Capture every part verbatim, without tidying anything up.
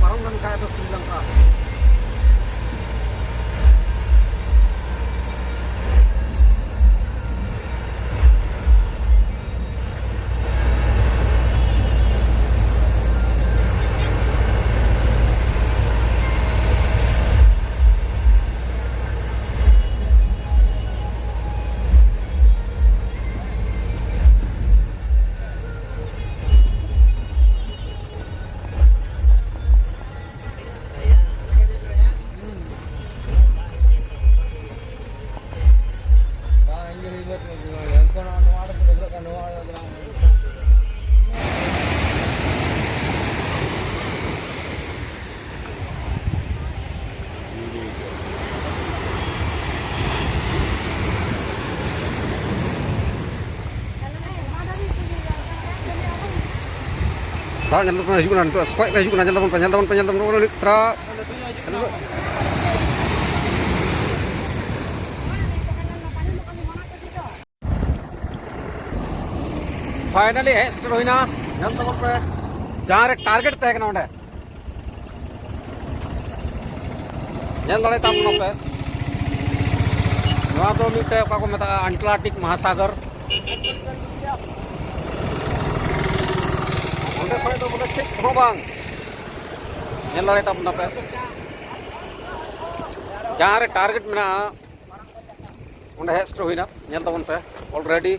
ᱵᱟᱝ ᱢᱮᱱᱠᱷᱟᱱ ᱫᱚ ᱥᱨᱤᱞᱚᱝᱠᱟ᱾ ᱫᱟᱜ ᱧᱮᱞ ᱛᱟᱵᱚᱱ ᱯᱮ, ᱦᱤᱡᱩᱜ ᱠᱟᱱᱟ ᱱᱤᱛᱚᱜ, ᱥᱯᱟᱭᱤᱠ ᱨᱮ ᱦᱤᱡᱩᱜ ᱠᱟᱱᱟ, ᱧᱮᱞ ᱛᱟᱵᱚᱱ ᱯᱮ, ᱧᱮᱞ ᱛᱟᱵᱚᱱ ᱯᱮ, ᱧᱮᱞ ᱛᱟᱵᱚᱱ ᱯᱮ, ᱩᱱᱤ ᱛᱨᱟ-, finally ᱦᱮᱡ ᱥᱮᱴᱮᱨ ᱦᱩᱭᱱᱟ, ᱧᱮᱞ ᱛᱟᱵᱚᱱ ᱯᱮ, ᱡᱟᱦᱟᱸ ᱨᱮ target ᱛᱟᱦᱮᱸ ᱠᱟᱱᱟ ᱚᱸᱰᱮ᱾ ᱧᱮᱞ ᱫᱟᱲᱮᱭᱟᱛᱟᱢ ᱠᱟᱱᱟ ᱯᱮ, ᱱᱚᱣᱟ ᱫᱚ ᱢᱤᱫᱴᱮᱡ ᱚᱠᱟ ᱠᱚ ᱢᱮᱛᱟᱜᱼᱟ ᱟᱱᱴᱞᱟᱱᱴᱤᱠ ᱢᱟᱦᱟᱥᱟᱜᱚᱨ᱾ ᱚᱸᱰᱮ ᱠᱷᱚᱱ ᱫᱚ ᱵᱚᱞᱮ ᱪᱮᱫ ᱦᱚᱸ ᱵᱟᱝ ᱧᱮᱞ ᱫᱟᱲᱮᱭᱟᱛᱟᱢ ᱠᱟᱱᱟ ᱯᱮ, ᱡᱟᱦᱟᱸ ᱨᱮ target ᱢᱮᱱᱟᱜᱼᱟ ᱚᱸᱰᱮ ᱦᱮᱡ ᱥᱮᱴᱮᱨ ᱦᱩᱭᱱᱟ᱾ ᱧᱮᱞ ᱛᱟᱵᱚᱱ ᱯᱮ already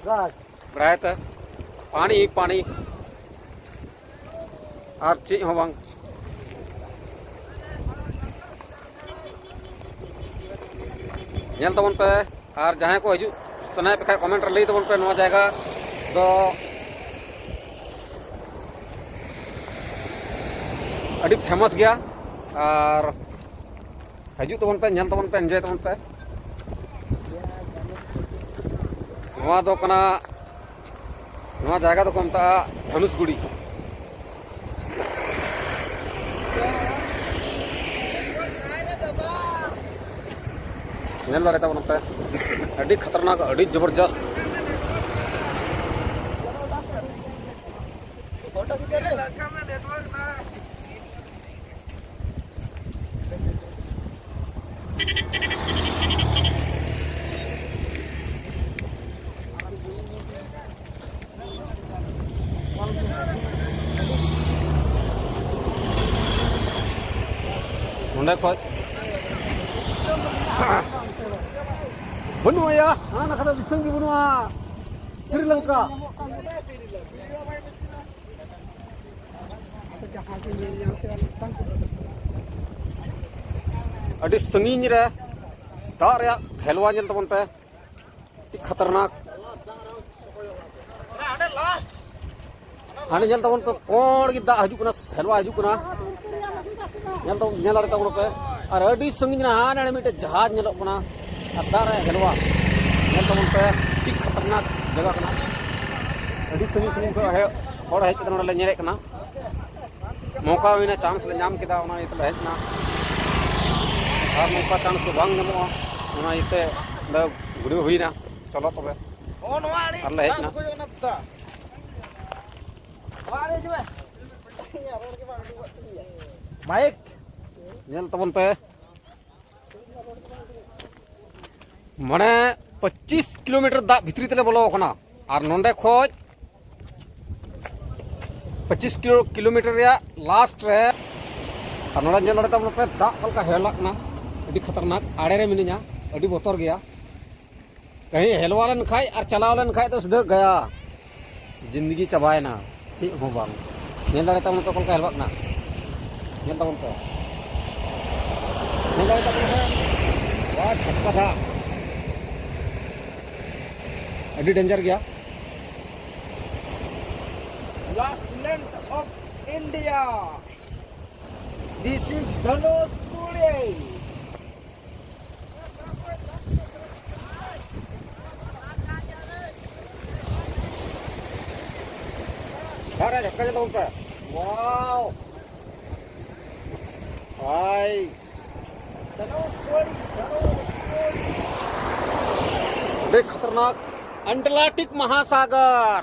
ᱵᱮᱲᱟᱭ ᱛᱮ ᱯᱟᱱᱤ ᱯᱟᱱᱤ᱾ ᱟᱨ ᱪᱮᱫ ᱦᱚᱸ ᱵᱟᱝ᱾ ᱧᱮᱞ ᱛᱟᱵᱚᱱ ᱯᱮ, ᱟᱨ ᱡᱟᱦᱟᱸᱭ ᱠᱚ ᱦᱤᱡᱩᱜ ᱥᱟᱱᱟᱭᱮᱫ ᱯᱮ ᱠᱷᱟᱡ comment ᱨᱮ ᱞᱟᱹᱭ ᱛᱟᱵᱚᱱ ᱯᱮ, ᱱᱚᱣᱟ ᱡᱟᱭᱜᱟ ᱫᱚ ᱟᱹᱰᱤ famous ᱜᱮᱭᱟ᱾ ᱟᱨ ᱦᱤᱡᱩᱜ ᱛᱟᱵᱚᱱ ᱯᱮ, ᱧᱮᱞ ᱛᱟᱵᱚᱱ ᱯᱮ, enjoy ᱛᱟᱵᱚᱱ ᱯᱮ᱾ ᱱᱚᱣᱟ ᱫᱚ ᱠᱟᱱᱟ, ᱱᱚᱣᱟ ᱡᱟᱭᱜᱟ ᱫᱚᱠᱚ ᱢᱮᱛᱟᱜᱼᱟ ᱫᱷᱟᱱᱩᱥᱜᱩᱲᱤ᱾ ᱧᱮᱞ ᱫᱟᱲᱮ ᱛᱟᱵᱚᱱ ᱯᱮ, ᱟᱹᱰᱤ ᱠᱷᱟᱛᱟᱨᱱᱟᱠ, ᱟᱹᱰᱤ ᱡᱚᱵᱚᱨᱡᱚᱥᱛ᱾ ᱠᱷᱚᱡ ᱵᱟᱹᱱᱩᱜᱼᱟ ᱭᱟ, ᱦᱟᱱᱟ ᱱᱟᱠᱷᱟ ᱫᱚ ᱫᱤᱥᱚᱢ ᱜᱮ ᱵᱟᱹᱱᱩᱜᱼᱟ, ᱥᱨᱤᱞᱚᱝᱠᱟ᱾ ᱟᱹᱰᱤ ᱥᱟᱺᱜᱤᱧ ᱨᱮ ᱫᱟᱜ ᱨᱮᱭᱟᱜ ᱦᱮᱞᱣᱟ ᱧᱮᱞ ᱛᱟᱵᱚᱱ ᱯᱮ, ᱟᱹᱰᱤ ᱠᱷᱟᱛᱟᱨᱱᱟᱠ᱾ ᱦᱟᱸᱰᱮ ᱧᱮᱞ ᱛᱟᱵᱚᱱ ᱯᱮ, ᱯᱚᱸᱲ ᱜᱮ ᱫᱟᱜ ᱦᱤᱡᱩᱜ ᱠᱟᱱᱟ, ᱦᱮᱞᱣᱟ ᱦᱤᱡᱩᱜ ᱠᱟᱱᱟ᱾ ᱧᱮᱞ ᱛᱟᱵᱚᱱ, ᱧᱮᱞ ᱫᱟᱲᱮ ᱛᱟᱵᱚᱱ ᱯᱮ᱾ ᱟᱨ ᱟᱹᱰᱤ ᱥᱟᱺᱜᱤᱧ ᱨᱮ ᱦᱟᱸᱰᱮ ᱢᱤᱫᱴᱮᱡ ᱡᱟᱦᱟᱡᱽ ᱧᱮᱞᱚᱜ ᱠᱟᱱᱟ᱾ ᱟᱨ ᱫᱟᱜ ᱨᱮ ᱦᱮᱞᱣᱟ ᱧᱮᱞ ᱛᱟᱵᱚᱱ ᱯᱮ, ᱟᱹᱰᱤ ᱠᱷᱟᱛᱟᱨᱱᱟᱠ ᱡᱟᱭᱜᱟ ᱠᱟᱱᱟ᱾ ᱟᱹᱰᱤ ᱥᱟᱺᱜᱤᱧ ᱥᱟᱺᱜᱤᱧ ᱠᱷᱚᱱ ᱦᱮᱡ, ᱦᱚᱲ ᱦᱮᱡ ᱠᱟᱛᱮ ᱱᱚᱰᱮ ᱞᱮ ᱧᱮᱞᱮᱫ ᱠᱟᱱᱟ᱾ ᱢᱚᱠᱟ ᱦᱩᱭᱱᱟ, ᱪᱟᱱᱥ ᱞᱮ ᱧᱟᱢ ᱠᱮᱫᱟ, ᱚᱱᱟ ᱤᱭᱟᱹ ᱛᱮᱞᱮ ᱦᱮᱡ ᱮᱱᱟ᱾ ᱟᱨ ᱱᱚᱝᱠᱟ ᱪᱟᱱᱥ ᱫᱚ ᱵᱟᱝ ᱧᱟᱢᱚᱜᱼᱟ, ᱚᱱᱟ ᱤᱭᱟᱹᱛᱮ ᱱᱚᱰᱮ ᱜᱷᱩᱲᱤ ᱦᱩᱭᱱᱟ᱾ ᱪᱚᱞᱚ ᱛᱚᱵᱮ᱾ ᱚ, ᱱᱚᱣᱟ ᱟᱹᱰᱤ ᱟᱨ ᱞᱮ ᱦᱮᱡ ᱪᱟᱱᱥ ᱮᱱᱟ᱾ ᱠᱚ ᱧᱟᱢ ᱮᱱᱟ᱾ ᱢᱟᱭᱤᱠ᱾ ᱧᱮᱞ ᱛᱟᱵᱚᱱ ᱯᱮ᱾ ᱢᱟᱱᱮ ᱯᱚᱸᱪᱤᱥ ᱠᱤᱞᱳᱢᱤᱴᱟᱨ ᱫᱟᱜ ᱵᱷᱤᱛᱨᱤ ᱛᱮᱞᱮ ᱵᱚᱞᱚ ᱟᱠᱟᱱᱟ᱾ ᱟᱨ ᱱᱚᱸᱰᱮ ᱠᱷᱚᱡ ᱯᱚᱸᱪᱤᱥ ᱠᱤᱞᱳ, ᱠᱤᱞᱳᱢᱤᱴᱟᱨ ᱨᱮᱭᱟᱜ ᱞᱟᱥᱴ ᱨᱮ᱾ ᱟᱨ ᱱᱚᱸᱰᱮ ᱧᱮᱞ ᱫᱟᱲᱮ ᱛᱟᱵᱚᱱ ᱯᱮ, ᱫᱟᱜ ᱚᱠᱟ ᱞᱮᱠᱟ ᱦᱮᱞᱟᱜ ᱠᱟᱱᱟ, ᱟᱹᱰᱤ ᱠᱷᱟᱛᱟᱨᱱᱟᱠ᱾ ᱟᱲᱮ ᱨᱮ ᱢᱤᱱᱟᱹᱧᱟ, ᱟᱹᱰᱤ ᱵᱚᱛᱚᱨ ᱜᱮᱭᱟ᱾ ᱠᱟᱹᱦᱤ ᱦᱮᱞᱣᱟ ᱞᱮᱱ ᱠᱷᱟᱡ ᱟᱨ ᱪᱟᱞᱟᱣ ᱞᱮᱱ ᱠᱷᱟᱡ ᱫᱚ ᱥᱤᱫᱷᱟᱹ ᱜᱟᱭᱟ, ᱡᱤᱱᱫᱮᱜᱤ ᱪᱟᱵᱟᱭᱮᱱᱟ, ᱪᱮᱫ ᱦᱚᱸ ᱵᱟᱝ᱾ ᱧᱮᱞ ᱫᱟᱲᱮ ᱛᱟᱵᱚᱱ ᱯᱮ ᱚᱠᱟ ᱞᱮᱠᱟ ᱦᱮᱞᱣᱟᱜ ᱠᱟᱱᱟ, ᱧᱮᱞ ᱛᱟᱵᱚᱱ ᱯᱮ, ᱧᱮᱞ ᱫᱟᱲᱮ ᱛᱟᱵᱚᱱ ᱯᱮ᱾ ᱣᱟ, ᱪᱷᱟᱴᱠᱟ ᱫᱟᱜ, ᱟᱹᱰᱤ ᱰᱮᱧᱡᱟᱨ ᱜᱮᱭᱟ᱾ Last land of India. This is Dhanushkodi. ᱫᱟᱜ ᱨᱮ ᱡᱷᱟᱴᱠᱟ ᱧᱮᱞ ᱛᱟᱵᱚᱱ ᱯᱮ᱾ Wow. ᱦᱟᱭ᱾ ᱫᱷᱟᱱᱩᱥᱠᱳᱲᱤ, ᱫᱷᱟᱱᱩᱥᱠᱳᱲᱤ᱾ ᱟᱹᱰᱤ ᱠᱷᱟᱛᱟᱨᱱᱟᱠ ᱟᱴᱞᱟᱱᱴᱤᱠ ᱢᱟᱦᱟᱥᱟᱜᱚᱨ᱾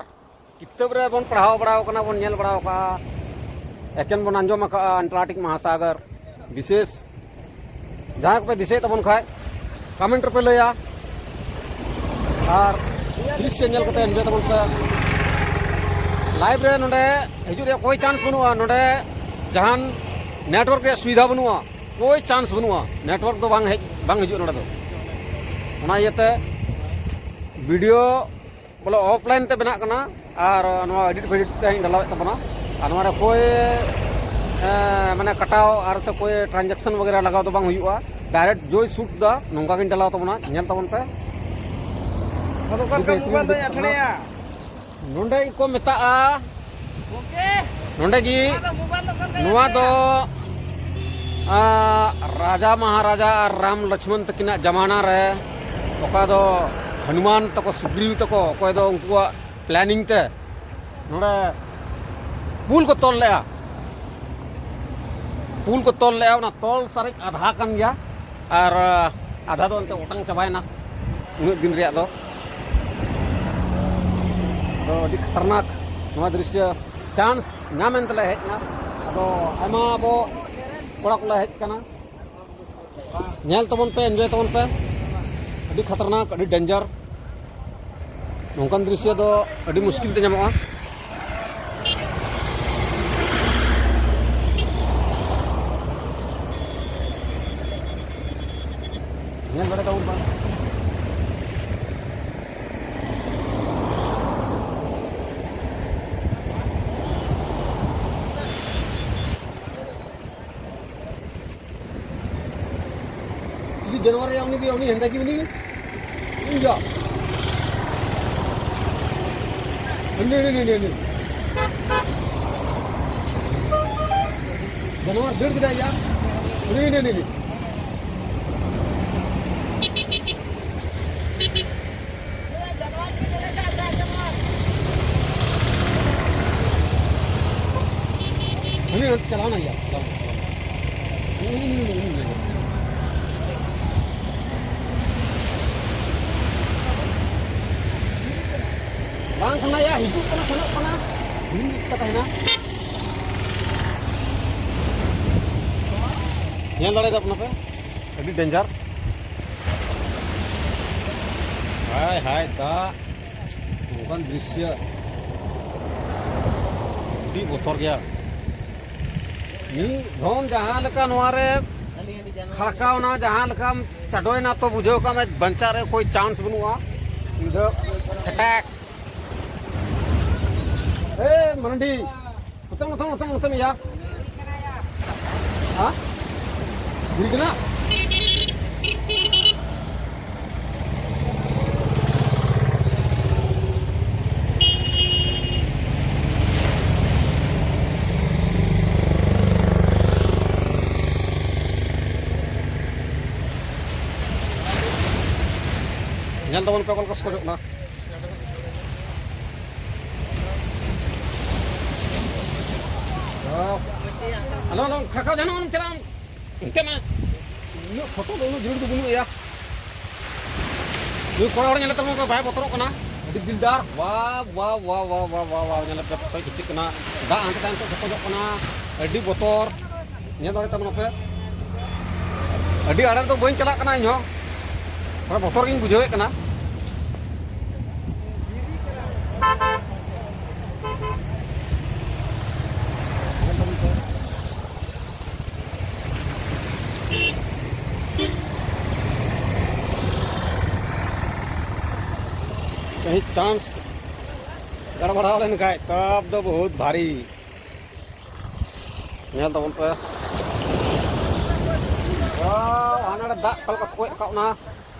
ᱠᱤᱛᱟᱹᱵ ᱨᱮ ᱵᱚᱱ ᱯᱟᱲᱦᱟᱣ ᱵᱟᱲᱟᱣ ᱠᱟᱱᱟ, ᱵᱚᱱ ᱧᱮᱞ ᱵᱟᱲᱟᱣ ᱠᱟᱜᱼᱟ, ᱮᱠᱮᱱ ᱵᱚᱱ ᱟᱸᱡᱚᱢ ᱟᱠᱟᱜᱼᱟ ᱟᱴᱞᱟᱱᱴᱤᱠ ᱢᱟᱦᱟᱥᱟᱜᱚᱨ᱾ ᱵᱤᱥᱮᱥ ᱡᱟᱦᱟᱸᱭ ᱠᱚᱯᱮ ᱫᱤᱥᱟᱹᱭᱮᱫ ᱛᱟᱵᱚᱱ ᱠᱷᱟᱡ, ᱠᱚᱢᱮᱱᱴ ᱨᱮᱯᱮ ᱞᱟᱹᱭᱟ᱾ ᱟᱨ ᱫᱨᱤᱥᱥᱚ ᱧᱮᱞ ᱠᱟᱛᱮ ᱮᱱᱡᱚᱭ ᱛᱟᱵᱚᱱ ᱯᱮ᱾ ᱞᱟᱭᱤᱵᱷ ᱨᱮ ᱱᱚᱰᱮ ᱦᱤᱡᱩᱜ ᱨᱮᱭᱟᱜ ᱠᱳᱭ ᱪᱟᱱᱥ ᱵᱟᱹᱱᱩᱜᱼᱟ, ᱱᱚᱰᱮ ᱡᱟᱦᱟᱱ ᱱᱮᱴᱣᱟᱨᱠ ᱨᱮᱭᱟᱜ ᱥᱩᱵᱤᱫᱷᱟ ᱵᱟᱹᱱᱩᱜᱼᱟ᱾ ᱠᱳᱭ ᱪᱟᱱᱥ ᱵᱟᱹᱱᱩᱜᱼᱟ, ᱱᱮᱴᱣᱟᱨᱠ ᱫᱚ ᱵᱟᱝ ᱦᱮᱡ, ᱵᱟᱝ ᱦᱤᱡᱩᱜᱼᱟ ᱱᱚᱰᱮ ᱫᱚ᱾ ᱚᱱᱟ ᱤᱭᱟᱹᱛᱮ ᱵᱷᱤᱰᱤᱭᱳ ᱵᱚᱞᱮ ᱚᱯᱷᱞᱟᱭᱤᱱ ᱛᱮ ᱵᱮᱱᱟᱜ ᱠᱟᱱᱟ, ᱟᱨ ᱱᱚᱣᱟ ᱮᱰᱤᱴ ᱯᱷᱮᱰᱤᱴ ᱛᱮ ᱦᱟᱸᱜ ᱤᱧ ᱰᱟᱞᱟᱣᱮᱫ ᱛᱟᱵᱚᱱᱟ᱾ ᱟᱨ ᱱᱚᱣᱟ ᱨᱮ ᱠᱳᱭ, ᱮ, ᱢᱟᱱᱮ ᱠᱟᱴᱟᱣ ᱟᱨ ᱥᱮ ᱠᱳᱭ ᱴᱨᱟᱱᱡᱮᱠᱥᱚᱱ ᱵᱟᱜᱮᱨᱟ ᱞᱟᱜᱟᱣ ᱫᱚ ᱵᱟᱝ ᱦᱩᱭᱩᱜᱼᱟ, ᱰᱟᱭᱨᱮᱠᱴ ᱡᱚᱭ ᱥᱩᱴ ᱫᱟ, ᱱᱚᱝᱠᱟ ᱜᱤᱧ ᱰᱟᱞᱟᱣ ᱛᱟᱵᱚᱱᱟ᱾ ᱧᱮᱞ ᱛᱟᱵᱚᱱ ᱯᱮ᱾ ᱟᱫᱚ ᱚᱠᱟ ᱞᱮᱠᱟ ᱢᱳᱵᱟᱭᱤᱞ ᱫᱚᱧ ᱟᱹᱛᱷᱟᱹᱲᱟᱭᱟ? ᱱᱚᱰᱮ ᱜᱮᱠᱚ ᱢᱮᱛᱟᱜᱼᱟ, ᱜᱚᱢᱠᱮ, ᱱᱚᱰᱮ ᱜᱮ᱾ ᱱᱚᱣᱟ ᱫᱚ ᱢᱳᱵᱟᱭᱤᱞ ᱫᱚ ᱚᱠᱟ ᱞᱮᱠᱟ ᱱᱚᱣᱟ ᱫᱚ, ᱟᱹᱛᱷᱟᱹᱲᱟᱭᱟ? ᱟ, ᱨᱟᱡᱟ ᱢᱟᱦᱟᱨᱟᱡᱟ ᱟᱨ ᱨᱟᱢ ᱞᱚᱪᱷᱢᱚᱱ ᱛᱟᱹᱠᱤᱱᱟᱜ ᱡᱟᱢᱟᱱᱟ ᱨᱮ, ᱚᱠᱟ ᱫᱚ ᱦᱚᱱᱩᱢᱟᱱ ᱛᱟᱠᱚ, ᱥᱩᱜᱨᱤᱣ ᱛᱟᱠᱚ, ᱚᱠᱚᱭ ᱫᱚ ᱩᱱᱠᱩᱣᱟᱜ ᱯᱞᱮᱱᱤᱝ ᱛᱮ ᱱᱚᱰᱮ ᱯᱩᱞ ᱠᱚ ᱛᱚᱞ ᱞᱮᱜᱼᱟ᱾ ᱯᱩᱞ ᱠᱚ ᱛᱚᱞ ᱞᱮᱜᱼᱟ, ᱚᱱᱟ ᱛᱚᱞ ᱥᱟᱨᱮᱡ ᱟᱫᱷᱟ ᱠᱟᱱ ᱜᱮᱭᱟ, ᱟᱨ, ᱟ, ᱟᱫᱷᱟ ᱫᱚ ᱮᱱᱛᱮ ᱚᱴᱟᱝ ᱪᱟᱵᱟᱭᱮᱱᱟ ᱩᱱᱟᱹᱜ ᱫᱤᱱ ᱨᱮᱭᱟᱜ ᱫᱚ᱾ ᱟᱫᱚ ᱟᱹᱰᱤ ᱠᱷᱟᱛᱟᱨᱱᱟᱠ ᱱᱚᱣᱟ ᱫᱨᱤᱥᱥᱚ, ᱪᱟᱱᱥ ᱧᱟᱢᱮᱱ ᱛᱮᱞᱮ ᱦᱮᱡ ᱮᱱᱟ᱾ ᱟᱫᱚ ᱟᱭᱢᱟ ᱟᱵᱚ ᱠᱚᱲᱟ ᱠᱚᱞᱮ ᱦᱮᱡ ᱟᱠᱟᱱᱟ, ᱧᱮᱞ ᱛᱟᱵᱚᱱ ᱯᱮ, ᱮᱱᱡᱚᱭ ᱛᱟᱵᱚᱱ ᱯᱮ᱾ ᱟᱹᱰᱤ ᱠᱷᱟᱛᱟᱨᱱᱟᱠ, ᱟᱹᱰᱤ ᱰᱮᱧᱡᱟᱨ᱾ ᱱᱚᱝᱠᱟᱱ ᱫᱨᱤᱥᱥᱚ ᱫᱚ ᱟᱹᱰᱤ ᱢᱩᱥᱠᱤᱞ ᱛᱮ ᱧᱟᱢᱚᱜᱼᱟ᱾ ᱧᱮᱞ ᱫᱟᱲᱮ ᱛᱟᱵᱚᱱ ᱯᱮ᱾ ᱪᱤᱞᱤ ᱡᱟᱱᱣᱟᱨ ᱭᱟ ᱩᱱᱤ ᱫᱚ, ᱩᱱᱤ ᱦᱮᱸᱫᱮ ᱜᱮ ᱩᱱᱤ? ᱩᱱᱤ ᱭᱟ᱾ ᱩᱱᱤ, ᱩᱱᱤ, ᱩᱱᱤ, ᱩᱱᱤ᱾ ᱡᱟᱱᱣᱟᱨ ᱫᱟᱹᱲ ᱠᱮᱫᱟᱭ ᱭᱟ᱾ ᱩᱱᱤ, ᱩᱱᱤ, ᱩᱱᱤ, ᱩᱱᱤ᱾ ᱦᱟᱹᱱᱤ ᱦᱟᱹᱱᱤ ᱪᱟᱞᱟᱣ ᱮᱱᱟ ᱭᱟ, ᱪᱟᱞᱟᱣ ᱮᱱᱟ, ᱪᱟᱞᱟᱣ ᱮᱱᱟ᱾ ᱩᱱᱤ, ᱩᱱᱤ, ᱩᱱᱤ, ᱩᱱᱤ, ᱩᱱᱤ᱾ ᱵᱟᱝ ᱠᱟᱱᱟ ᱭᱟ, ᱦᱤᱡᱩᱜ ᱠᱟᱱᱟ, ᱥᱮᱱᱚᱜ ᱠᱟᱱᱟ, ᱦᱤᱲᱤᱧ ᱠᱟᱛᱮ ᱛᱟᱦᱮᱱᱟ᱾ ᱧᱮᱞ ᱫᱟᱲᱮᱭᱟᱫᱟ ᱵᱚᱱᱟ ᱯᱮ, ᱟᱹᱰᱤ ᱰᱮᱧᱡᱟᱨ᱾ ᱦᱟᱭ ᱦᱟᱭ ᱫᱟᱜ, ᱱᱚᱝᱠᱟᱱ ᱫᱨᱤᱥᱥᱚ ᱟᱹᱰᱤ ᱵᱚᱛᱚᱨ ᱜᱮᱭᱟ᱾ ᱢᱤᱫ ᱫᱷᱚᱢ ᱡᱟᱦᱟᱸ ᱞᱮᱠᱟ ᱱᱚᱣᱟ ᱨᱮ ᱠᱷᱟᱲᱠᱟᱣᱱᱟ, ᱡᱟᱦᱟᱸ ᱞᱮᱠᱟᱢ ᱪᱟᱰᱚᱭᱮᱱᱟ ᱛᱚ ᱵᱩᱡᱷᱟᱹᱣ ᱠᱟᱜ ᱢᱮ ᱵᱟᱧᱪᱟᱣ ᱨᱮ ᱠᱳᱭ ᱪᱟᱱᱥ ᱵᱟᱹᱱᱩᱜᱼᱟ᱾ ᱧᱤᱫᱟᱹ ᱴᱷᱮᱴᱮᱠ᱾ ᱮ ᱢᱟᱨᱟᱱᱰᱤ, ᱱᱚᱛᱮ, ᱱᱚᱛᱮ, ᱱᱚᱛᱮ, ᱱᱚᱛᱮ ᱢᱮᱭᱟ᱾ ᱦᱮᱸ? ᱵᱩᱲᱤ ᱠᱟᱱᱟ? ᱧᱮᱞ ᱛᱟᱵᱚᱱ ᱯᱮ ᱚᱠᱟ ᱞᱮᱠᱟ ᱥᱚᱠᱚᱡᱚᱜ ᱠᱟᱱᱟ᱾ ᱟᱞᱚ, ᱟᱞᱚ, ᱠᱷᱟᱠᱟ ᱡᱟᱱᱚ ᱪᱟᱞᱟᱜ ᱟᱢ᱾ ᱚᱱᱛᱮ ᱢᱟ ᱩᱱᱟᱹᱜ ᱯᱷᱳᱴᱳ ᱫᱚ ᱩᱱᱟᱹᱜ ᱡᱳᱨ ᱫᱚ ᱵᱟᱹᱱᱩᱜ ᱮᱭᱟ᱾ ᱱᱩᱭ ᱠᱚᱲᱟ ᱦᱚᱲ ᱧᱮᱞ ᱛᱟᱵᱚᱱ ᱯᱮ, ᱵᱟᱭ ᱵᱚᱛᱚᱨᱚᱜ ᱠᱟᱱᱟ᱾ ᱟᱹᱰᱤ ᱫᱤᱞᱫᱟᱨ᱾ ᱣᱟ, ᱣᱟ, ᱣᱟ, ᱧᱮᱞ ᱯᱮ, ᱯᱮ ᱪᱤᱠᱟᱹᱜ ᱠᱟᱱᱟ᱾ ᱫᱟᱜ ᱦᱟᱱᱛᱮ ᱛᱟᱭᱚᱢ ᱥᱮᱫ ᱥᱚᱠᱚᱡᱚᱜ ᱠᱟᱱᱟ᱾ ᱟᱹᱰᱤ ᱵᱚᱛᱚᱨ᱾ ᱧᱮᱞ ᱫᱟᱲᱮ ᱛᱟᱵᱚᱱ ᱯᱮ᱾ ᱟᱹᱰᱤ ᱟᱲᱮ ᱨᱮᱫᱚ ᱵᱟᱹᱧ ᱪᱟᱞᱟᱜ ᱠᱟᱱᱟ ᱤᱧ ᱦᱚᱸ᱾ ᱛᱷᱚᱲᱟ ᱵᱚᱛᱚᱨ ᱜᱤᱧ ᱵᱩᱡᱷᱟᱹᱣᱮᱫ ᱠᱟᱱᱟ᱾ ᱠᱟᱹᱦᱤ ᱪᱟᱱᱥ ᱜᱟᱲᱵᱟᱲᱟᱣ ᱞᱮᱱᱠᱷᱟᱡ ᱛᱟᱵ ᱫᱚ ᱵᱚᱦᱩᱛ ᱵᱷᱟᱨᱤ᱾ ᱧᱮᱞ ᱛᱟᱵᱚᱱ ᱯᱮ᱾ ᱣᱟᱣ, ᱦᱟᱱᱟ ᱱᱟᱰᱮ ᱫᱟᱜ ᱚᱠᱟ ᱞᱮᱠᱟ ᱥᱚᱠᱚᱡ ᱨᱟᱠᱟᱵ ᱮᱱᱟ᱾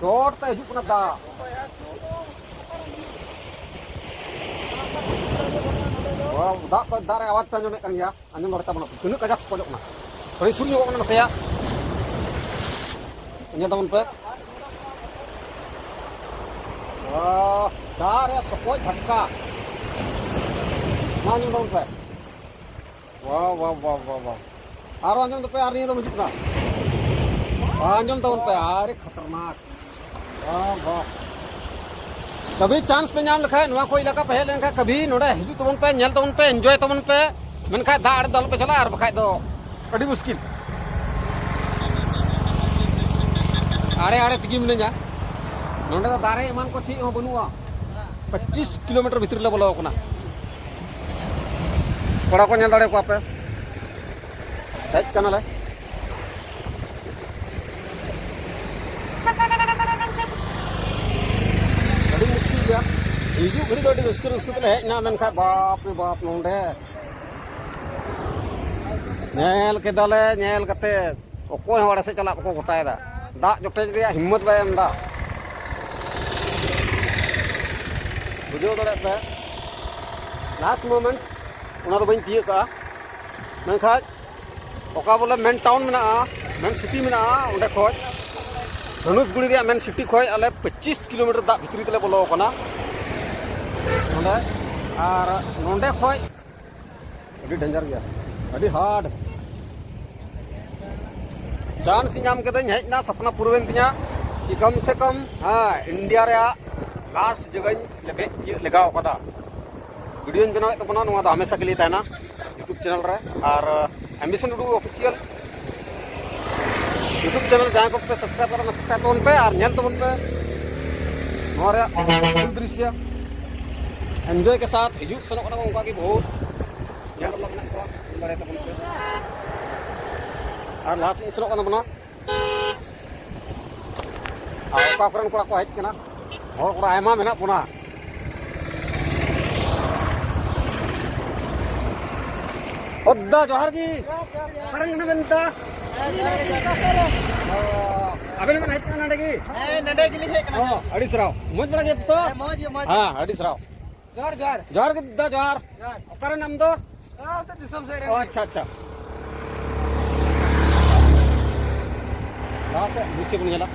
ᱪᱚᱴ ᱛᱮ ᱦᱤᱡᱩᱜ ᱠᱟᱱᱟ ᱫᱟᱜ᱾ ᱣᱟᱣ, ᱫᱟᱜ ᱯᱮ, ᱫᱟᱜ ᱨᱮ ᱟᱣᱟᱡᱽ ᱯᱮ ᱟᱸᱡᱚᱢᱮᱫ ᱠᱟᱱ ᱜᱮᱭᱟ᱾ ᱟᱸᱡᱚᱢ ᱫᱟᱲᱮ ᱛᱟᱵᱚᱱᱟ ᱯᱮ᱾ ᱛᱤᱱᱟᱹᱜ ᱠᱟᱡᱟᱠ ᱥᱚᱠᱚᱡᱚᱜ ᱠᱟᱱᱟ᱾ ᱛᱷᱚᱲᱤ ᱥᱩᱨ ᱧᱚᱜᱚᱜ ᱠᱟᱱᱟ ᱱᱟᱥᱮᱭᱟᱜ᱾ ᱧᱮᱞ ᱛᱟᱵᱚᱱ ᱯᱮ᱾ ᱣᱟᱣ, ᱫᱟᱜ ᱨᱮ ᱥᱚᱠᱚᱡ ᱫᱷᱟᱠᱠᱟ᱾ ᱢᱟ ᱟᱸᱡᱚᱢ ᱛᱟᱵᱚᱱ ᱯᱮ᱾ ᱣᱟᱣ, ᱣᱟᱣ, ᱣᱟᱣ, ᱣᱟᱣ, ᱣᱟᱣ᱾ ᱟᱨᱚ ᱟᱸᱡᱚᱢ ᱛᱟᱯᱮ, ᱟᱨ ᱱᱤᱭᱟᱹ ᱫᱚ ᱦᱤᱡᱩᱜ ᱠᱟᱱᱟ᱾ ᱟᱸᱡᱚᱢ ᱛᱟᱵᱚᱱ ᱯᱮ, ᱟᱨᱮ ᱠᱷᱟᱛᱟᱨᱱᱟᱠ᱾ ᱣᱟᱦ, ᱣᱟᱦ᱾ ᱠᱟᱵᱷᱤ ᱪᱟᱱᱥ ᱯᱮ ᱧᱟᱢ ᱞᱮᱠᱷᱟᱡ, ᱱᱚᱣᱟ ᱠᱚ ᱮᱞᱟᱠᱟ ᱯᱮ ᱦᱮᱡ ᱞᱮᱱᱠᱷᱟᱡ, ᱠᱟᱵᱷᱤ ᱱᱚᱰᱮ ᱦᱤᱡᱩᱜ ᱛᱟᱵᱚᱱ ᱯᱮ, ᱧᱮᱞ ᱛᱟᱵᱚᱱ ᱯᱮ, ᱮᱱᱡᱚᱭ ᱛᱟᱵᱚᱱ ᱯᱮ᱾ ᱢᱮᱱᱠᱷᱟᱡ ᱫᱟᱜ ᱟᱲᱮ ᱫᱚ ᱟᱞᱚᱯᱮ ᱪᱟᱞᱟᱜᱼᱟ, ᱟᱨ ᱵᱟᱠᱷᱟᱡ ᱫᱚ ᱟᱹᱰᱤ ᱢᱩᱥᱠᱤᱞ᱾ ᱟᱲᱮ ᱟᱲᱮ ᱛᱮᱜᱮ ᱢᱤᱱᱟᱹᱧᱟ᱾ ᱱᱚᱰᱮ ᱫᱚ ᱫᱟᱨᱮ ᱮᱢᱟᱱ ᱠᱚ ᱪᱮᱫ ᱦᱚᱸ ᱵᱟᱹᱱᱩᱜᱼᱟ᱾ ᱯᱚᱸᱪᱤᱥ ᱠᱤᱞᱳᱢᱤᱴᱟᱨ ᱵᱷᱤᱛᱨᱤ ᱞᱮ ᱵᱚᱞᱚ ᱟᱠᱟᱱᱟ᱾ ᱠᱚᱲᱟ ᱠᱚ ᱧᱮᱞ ᱫᱟᱲᱮ ᱠᱚᱣᱟ ᱯᱮ, ᱦᱮᱡ ᱠᱟᱱᱟᱞᱮ᱾ ᱦᱤᱡᱩᱜ ᱜᱷᱟᱹᱲᱤᱡ ᱫᱚ ᱟᱹᱰᱤ ᱨᱟᱹᱥᱠᱟᱹ ᱨᱟᱹᱥᱠᱟᱹ ᱛᱮᱞᱮ ᱦᱮᱡ ᱮᱱᱟ, ᱢᱮᱱᱠᱷᱟᱱ ᱵᱟᱯ ᱨᱮ ᱵᱟᱯ, ᱱᱚᱰᱮ ᱧᱮᱞ ᱠᱮᱫᱟᱞᱮ, ᱧᱮᱞ ᱠᱟᱛᱮ ᱚᱠᱚᱭ ᱦᱚᱸ ᱚᱲᱟᱜ ᱥᱮᱫ ᱪᱟᱞᱟᱜ ᱵᱟᱠᱚ ᱜᱚᱴᱟᱭᱮᱫᱟ᱾ ᱫᱟᱜ ᱡᱚᱴᱮᱡ ᱨᱮᱭᱟᱜ ᱦᱤᱢᱢᱚᱛ ᱵᱟᱭ ᱮᱢ ᱮᱫᱟ᱾ ᱵᱩᱡᱷᱟᱹᱣ ᱫᱟᱲᱮᱭᱟᱜ ᱯᱮ, ᱞᱟᱥᱴ ᱢᱳᱢᱮᱱᱴ ᱚᱱᱟ ᱫᱚ ᱵᱟᱹᱧ ᱛᱤᱭᱟᱹᱜ ᱠᱟᱜᱼᱟ, ᱢᱮᱱᱠᱷᱟᱱ ᱚᱠᱟ ᱵᱚᱞᱮ ᱢᱮᱱ ᱴᱟᱣᱩᱱ ᱢᱮᱱᱟᱜᱼᱟ, ᱢᱮᱱ ᱥᱤᱴᱤ ᱢᱮᱱᱟᱜᱼᱟ, ᱚᱸᱰᱮ ᱠᱷᱚᱡ ᱫᱷᱚᱱᱩᱥᱜᱩᱲᱤ ᱨᱮᱭᱟᱜ ᱢᱮᱱ ᱥᱤᱴᱤ ᱠᱷᱚᱡ ᱟᱞᱮ ᱯᱚᱸᱪᱤᱥ ᱠᱤᱞᱳᱢᱤᱴᱟᱨ ᱫᱟᱜ ᱵᱷᱤᱛᱨᱤ ᱛᱮᱞᱮ ᱵᱚᱞᱚ ᱟᱠᱟᱱᱟ᱾ ᱱᱚᱸᱰᱮ ᱟᱨ ᱱᱚᱸᱰᱮ ᱠᱷᱚᱡ ᱟᱹᱰᱤ ᱰᱮᱧᱡᱟᱨ ᱜᱮᱭᱟ, ᱟᱹᱰᱤ ᱦᱟᱨᱰ᱾ ᱪᱟᱱᱥ ᱧᱟᱢ ᱠᱮᱫᱟᱹᱧ, ᱦᱮᱡ ᱮᱱᱟ, ᱥᱟᱯᱱᱟ ᱯᱩᱨᱟᱹᱣᱮᱱ ᱛᱤᱧᱟ ᱠᱤ ᱠᱚᱢ ᱥᱮ ᱠᱚᱢ, ᱦᱮᱸ, ᱤᱱᱰᱤᱭᱟ ᱨᱮᱭᱟᱜ ᱞᱟᱥᱴ ᱡᱟᱭᱜᱟᱧ ᱞᱮᱵᱮᱫ ᱛᱤᱭᱟᱹᱜ ᱞᱮᱜᱟᱣ ᱠᱟᱫᱟ᱾ ᱵᱷᱤᱰᱤᱭᱳᱧ ᱵᱮᱱᱟᱣᱮᱫ ᱛᱟᱵᱚᱱᱟ, ᱱᱚᱣᱟ ᱫᱚ ᱦᱟᱢᱮᱥᱟ ᱠᱮ ᱞᱤᱭᱮ ᱛᱟᱦᱮᱱᱟ YouTube ᱪᱮᱱᱮᱞ ᱨᱮ᱾ ᱟᱨ ᱮᱢᱵᱤᱥᱚᱱ ᱴᱩᱰᱩ ᱚᱯᱷᱤᱥᱤᱭᱟᱞ YouTube ᱪᱮᱱᱮᱞ ᱡᱟᱦᱟᱸᱭ ᱠᱚᱯᱮ ᱥᱟᱵᱥᱠᱨᱟᱭᱤᱵ ᱠᱟᱫᱟ, ᱥᱟᱵᱥᱠᱨᱟᱭᱤᱵ ᱛᱟᱵᱚᱱ ᱯᱮ ᱟᱨ ᱧᱮᱞ ᱛᱟᱵᱚᱱ ᱯᱮ ᱱᱚᱣᱟ ᱨᱮᱭᱟᱜ ᱯᱷᱩᱞ ᱫᱨᱤᱥᱭᱚ᱾ ᱮᱱᱡᱚᱭ ᱠᱮ ᱥᱟᱛᱷ ᱦᱤᱡᱩᱜ ᱥᱮᱱᱚᱜ ᱠᱟᱱᱟ ᱠᱚ, ᱚᱱᱠᱟ ᱜᱮ ᱵᱚᱦᱩᱛ ᱧᱮᱞ ᱨᱮᱱᱟᱜ ᱢᱮᱱᱟᱜ ᱠᱚᱣᱟ, ᱧᱮᱞ ᱫᱟᱲᱮ ᱛᱟᱵᱚᱱ ᱯᱮ᱾ ᱟᱨ ᱞᱟᱦᱟ ᱥᱮᱫ ᱤᱧ ᱥᱮᱱᱚᱜ ᱠᱟᱱ ᱛᱟᱵᱚᱱᱟ᱾ ᱟᱨ ᱚᱠᱟ ᱠᱚᱨᱮᱱ ᱠᱚᱲᱟ ᱠᱚ ᱦᱮᱡ ᱠᱟᱱᱟ, ᱦᱚᱲ ᱠᱚᱲᱟ ᱟᱭᱢᱟ ᱢᱮᱱᱟᱜ ᱵᱚᱱᱟ᱾ ᱚᱫᱟ ᱡᱚᱦᱟᱨ ᱜᱮ᱾ ᱚᱠᱟᱨᱮ ᱢᱮᱱᱟᱜ ᱵᱮᱱ ᱫᱟ? ᱚ, ᱟᱵᱮᱱ ᱵᱮᱱ ᱦᱮᱡ ᱠᱟᱱᱟ ᱱᱚᱰᱮ ᱜᱮ? ᱦᱮᱸ, ᱱᱚᱰᱮ ᱜᱮᱞᱤᱧ ᱦᱮᱡ ᱠᱟᱱᱟ᱾ ᱚ, ᱟᱹᱰᱤ ᱥᱟᱨᱦᱟᱣ᱾ ᱢᱚᱡᱽ ᱵᱟᱲᱟ ᱜᱮᱭᱟ ᱛᱚ? ᱦᱮᱸ, ᱢᱚᱡᱽ ᱜᱮ, ᱢᱚᱡᱽ ᱜᱮ᱾ ᱦᱮᱸ, ᱟᱹᱰᱤ ᱥᱟᱨᱦᱟᱣ᱾ ᱡᱚᱦᱟᱨ, ᱡᱚᱦᱟᱨ᱾ ᱡᱚᱦᱟᱨ ᱜᱮ ᱫᱟ, ᱡᱚᱦᱟᱨ᱾ ᱡᱚᱦᱟᱨ᱾ ᱚᱠᱟᱨᱮᱱ ᱟᱢ ᱫᱚ? ᱚ, ᱟᱪᱪᱷᱟ, ᱟᱪᱪᱷᱟ᱾ ᱞᱟᱦᱟ ᱥᱮᱫ ᱫᱨᱤᱥᱥᱚ ᱵᱚᱱ ᱧᱮᱞᱟ᱾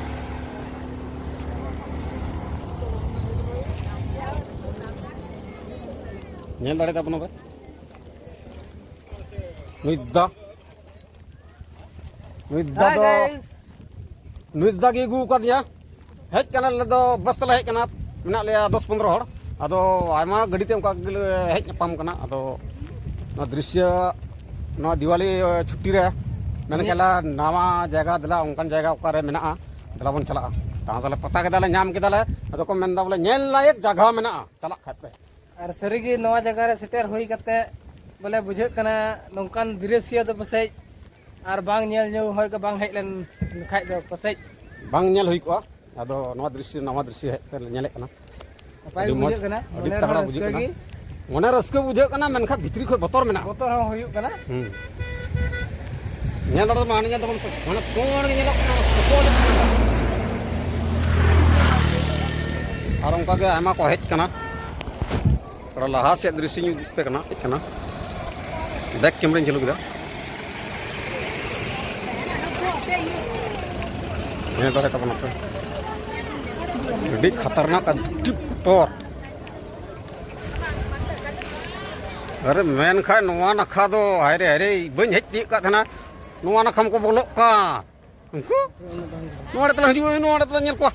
ᱧᱮᱞ ᱫᱟᱲᱮ ᱛᱟᱵᱚᱱᱟ ᱯᱮ᱾ ᱱᱩᱭ ᱫᱟ, ᱱᱩᱭ ᱫᱟ ᱫᱚ, ᱱᱩᱭ ᱫᱟ ᱜᱮ ᱟᱹᱜᱩ ᱟᱠᱟᱫᱤᱧᱟ᱾ ᱦᱮᱡ ᱠᱟᱱᱟ ᱞᱮ ᱫᱚ, ᱵᱟᱥ ᱛᱮᱞᱮ ᱦᱮᱡ ᱠᱟᱱᱟ, ᱢᱮᱱᱟᱜ ᱞᱮᱭᱟ ᱫᱚᱥ ᱯᱚᱱᱫᱽᱨᱚ ᱦᱚᱲ᱾ ᱟᱫᱚ ᱟᱭᱢᱟ ᱜᱟᱹᱰᱤ ᱛᱮ ᱚᱱᱠᱟ ᱜᱮᱞᱮ ᱦᱮᱡ ᱧᱟᱯᱟᱢ ᱠᱟᱱᱟ᱾ ᱟᱫᱚ ᱱᱚᱣᱟ ᱫᱨᱤᱥᱥᱚ, ᱱᱚᱣᱟ ᱫᱤᱣᱟᱞᱤ, ᱮ, ᱪᱷᱩᱴᱴᱤ ᱨᱮ ᱢᱮᱱ ᱠᱮᱫᱟ ᱱᱟᱣᱟ ᱡᱟᱭᱜᱟ ᱫᱮᱞᱟ, ᱚᱱᱠᱟᱱ ᱡᱟᱭᱜᱟ ᱚᱠᱟᱨᱮ ᱢᱮᱱᱟᱜᱼᱟ, ᱫᱮᱞᱟ ᱵᱚᱱ ᱪᱟᱞᱟᱜᱼᱟ᱾ ᱛᱟᱦᱚᱞᱮ ᱯᱟᱛᱟ ᱠᱮᱫᱟᱞᱮ, ᱧᱟᱢ ᱠᱮᱫᱟᱞᱮ᱾ ᱟᱫᱚ ᱠᱚ ᱢᱮᱱᱫᱟ ᱵᱚᱞᱮ ᱧᱮᱞ ᱞᱟᱭᱮᱠ ᱡᱟᱭᱜᱟ ᱢᱮᱱᱟᱜᱼᱟ, ᱪᱟᱞᱟᱜ ᱠᱷᱟᱡ ᱯᱮ᱾ ᱟᱨ ᱥᱟᱹᱨᱤᱜᱮ ᱱᱚᱣᱟ ᱡᱟᱭᱜᱟ ᱨᱮ ᱥᱮᱴᱮᱨ ᱦᱩᱭ ᱠᱟᱛᱮ ᱵᱚᱞᱮ ᱵᱩᱡᱷᱟᱹᱜ ᱠᱟᱱᱟ, ᱱᱚᱝᱠᱟᱱ ᱫᱨᱤᱥᱥᱚ ᱫᱚ ᱯᱟᱥᱮᱡ ᱟᱨ ᱵᱟᱝ ᱧᱮᱞ ᱧᱚᱜ ᱦᱚᱭ ᱠᱚ ᱵᱟᱝ ᱦᱮᱡ ᱞᱮᱱ ᱠᱷᱟᱡ ᱫᱚ ᱯᱟᱥᱮᱡ ᱵᱟᱝ ᱧᱮᱞ ᱦᱩᱭ ᱠᱚᱜᱼᱟ᱾ ᱟᱫᱚ ᱱᱚᱣᱟ ᱫᱨᱤᱥᱥᱚ, ᱱᱟᱣᱟ ᱫᱨᱤᱥᱥᱚ ᱦᱮᱡ ᱠᱟᱛᱮ ᱞᱮ ᱧᱮᱞᱮᱫ ᱠᱟᱱᱟ᱾ ᱱᱟᱯᱟᱭ ᱟᱹᱰᱤ ᱜᱮ ᱢᱚᱡᱽ, ᱵᱩᱡᱷᱟᱹᱜ ᱠᱟᱱᱟ, ᱟᱹᱰᱤ ᱢᱚᱱᱮ ᱛᱟᱜᱲᱟ ᱨᱮᱦᱚᱸ ᱵᱩᱡᱷᱟᱹᱜ ᱨᱟᱹᱥᱠᱟᱹ ᱠᱟᱱᱟ᱾ ᱜᱮ᱾ ᱢᱚᱱᱮ ᱨᱟᱹᱥᱠᱟᱹ ᱵᱩᱡᱷᱟᱹᱜ ᱠᱟᱱᱟ, ᱢᱮᱱᱠᱷᱟᱱ ᱵᱷᱤᱛᱨᱤ ᱠᱷᱚᱱ ᱵᱚᱛᱚᱨ ᱢᱮᱱᱟᱜᱼᱟ᱾ ᱵᱚᱛᱚᱨ ᱦᱚᱸ ᱦᱩᱭᱩᱜ ᱠᱟᱱᱟ᱾ ᱦᱩᱸ᱾ ᱧᱮᱞ ᱫᱟᱲᱮ ᱢᱟ, ᱦᱟᱱᱮ ᱧᱮᱞ ᱛᱟᱵᱚᱱ ᱯᱮ, ᱢᱟᱱᱮ ᱯᱩᱸᱲ ᱜᱮ ᱧᱮᱞᱚᱜ ᱠᱟᱱᱟ᱾ ᱟᱨ ᱚᱱᱠᱟ ᱜᱮ ᱟᱭᱢᱟ ᱠᱚ ᱦᱮᱡ ᱠᱟᱱᱟ᱾ ᱛᱷᱚᱲᱟ ᱞᱟᱦᱟ ᱥᱮᱫ ᱫᱨᱤᱥᱥᱚᱧ ᱩᱫᱩᱜ ᱯᱮ ᱠᱟᱱᱟ, ᱦᱮᱡ ᱠᱟᱱᱟ᱾ ᱵᱮᱠ ᱠᱮᱢᱨᱟᱧ ᱪᱟᱹᱞᱩ ᱠᱮᱫᱟ᱾ ᱧᱮᱞ ᱫᱟᱲᱮ ᱛᱟᱵᱚᱱ ᱟᱯᱮ᱾ ᱟᱹᱰᱤ ᱠᱷᱟᱛᱟᱨᱱᱟᱠ, ᱟᱹᱰᱤ ᱵᱚᱛᱚᱨ᱾ ᱟᱨᱮ ᱢᱮᱱᱠᱷᱟᱱ ᱱᱚᱣᱟ ᱱᱟᱠᱷᱟ ᱫᱚ ᱦᱟᱭ ᱨᱮ, ᱦᱟᱭ ᱨᱮ, ᱵᱟᱹᱧ ᱦᱮᱡ ᱛᱤᱭᱳᱜ ᱠᱟᱫ ᱛᱟᱦᱮᱱᱟ᱾ ᱱᱚᱣᱟ ᱱᱟᱠᱷᱟ ᱢᱟᱠᱚ ᱵᱚᱞᱚᱜ ᱠᱟᱱ᱾ ᱩᱱᱠᱩ ᱱᱚᱣᱟ ᱟᱲᱮ ᱛᱮᱞᱟᱝ ᱦᱤᱡᱩᱜᱼᱟ, ᱱᱚᱣᱟ ᱟᱲᱮ ᱛᱮᱞᱟᱝ ᱧᱮᱞ ᱠᱚᱣᱟ᱾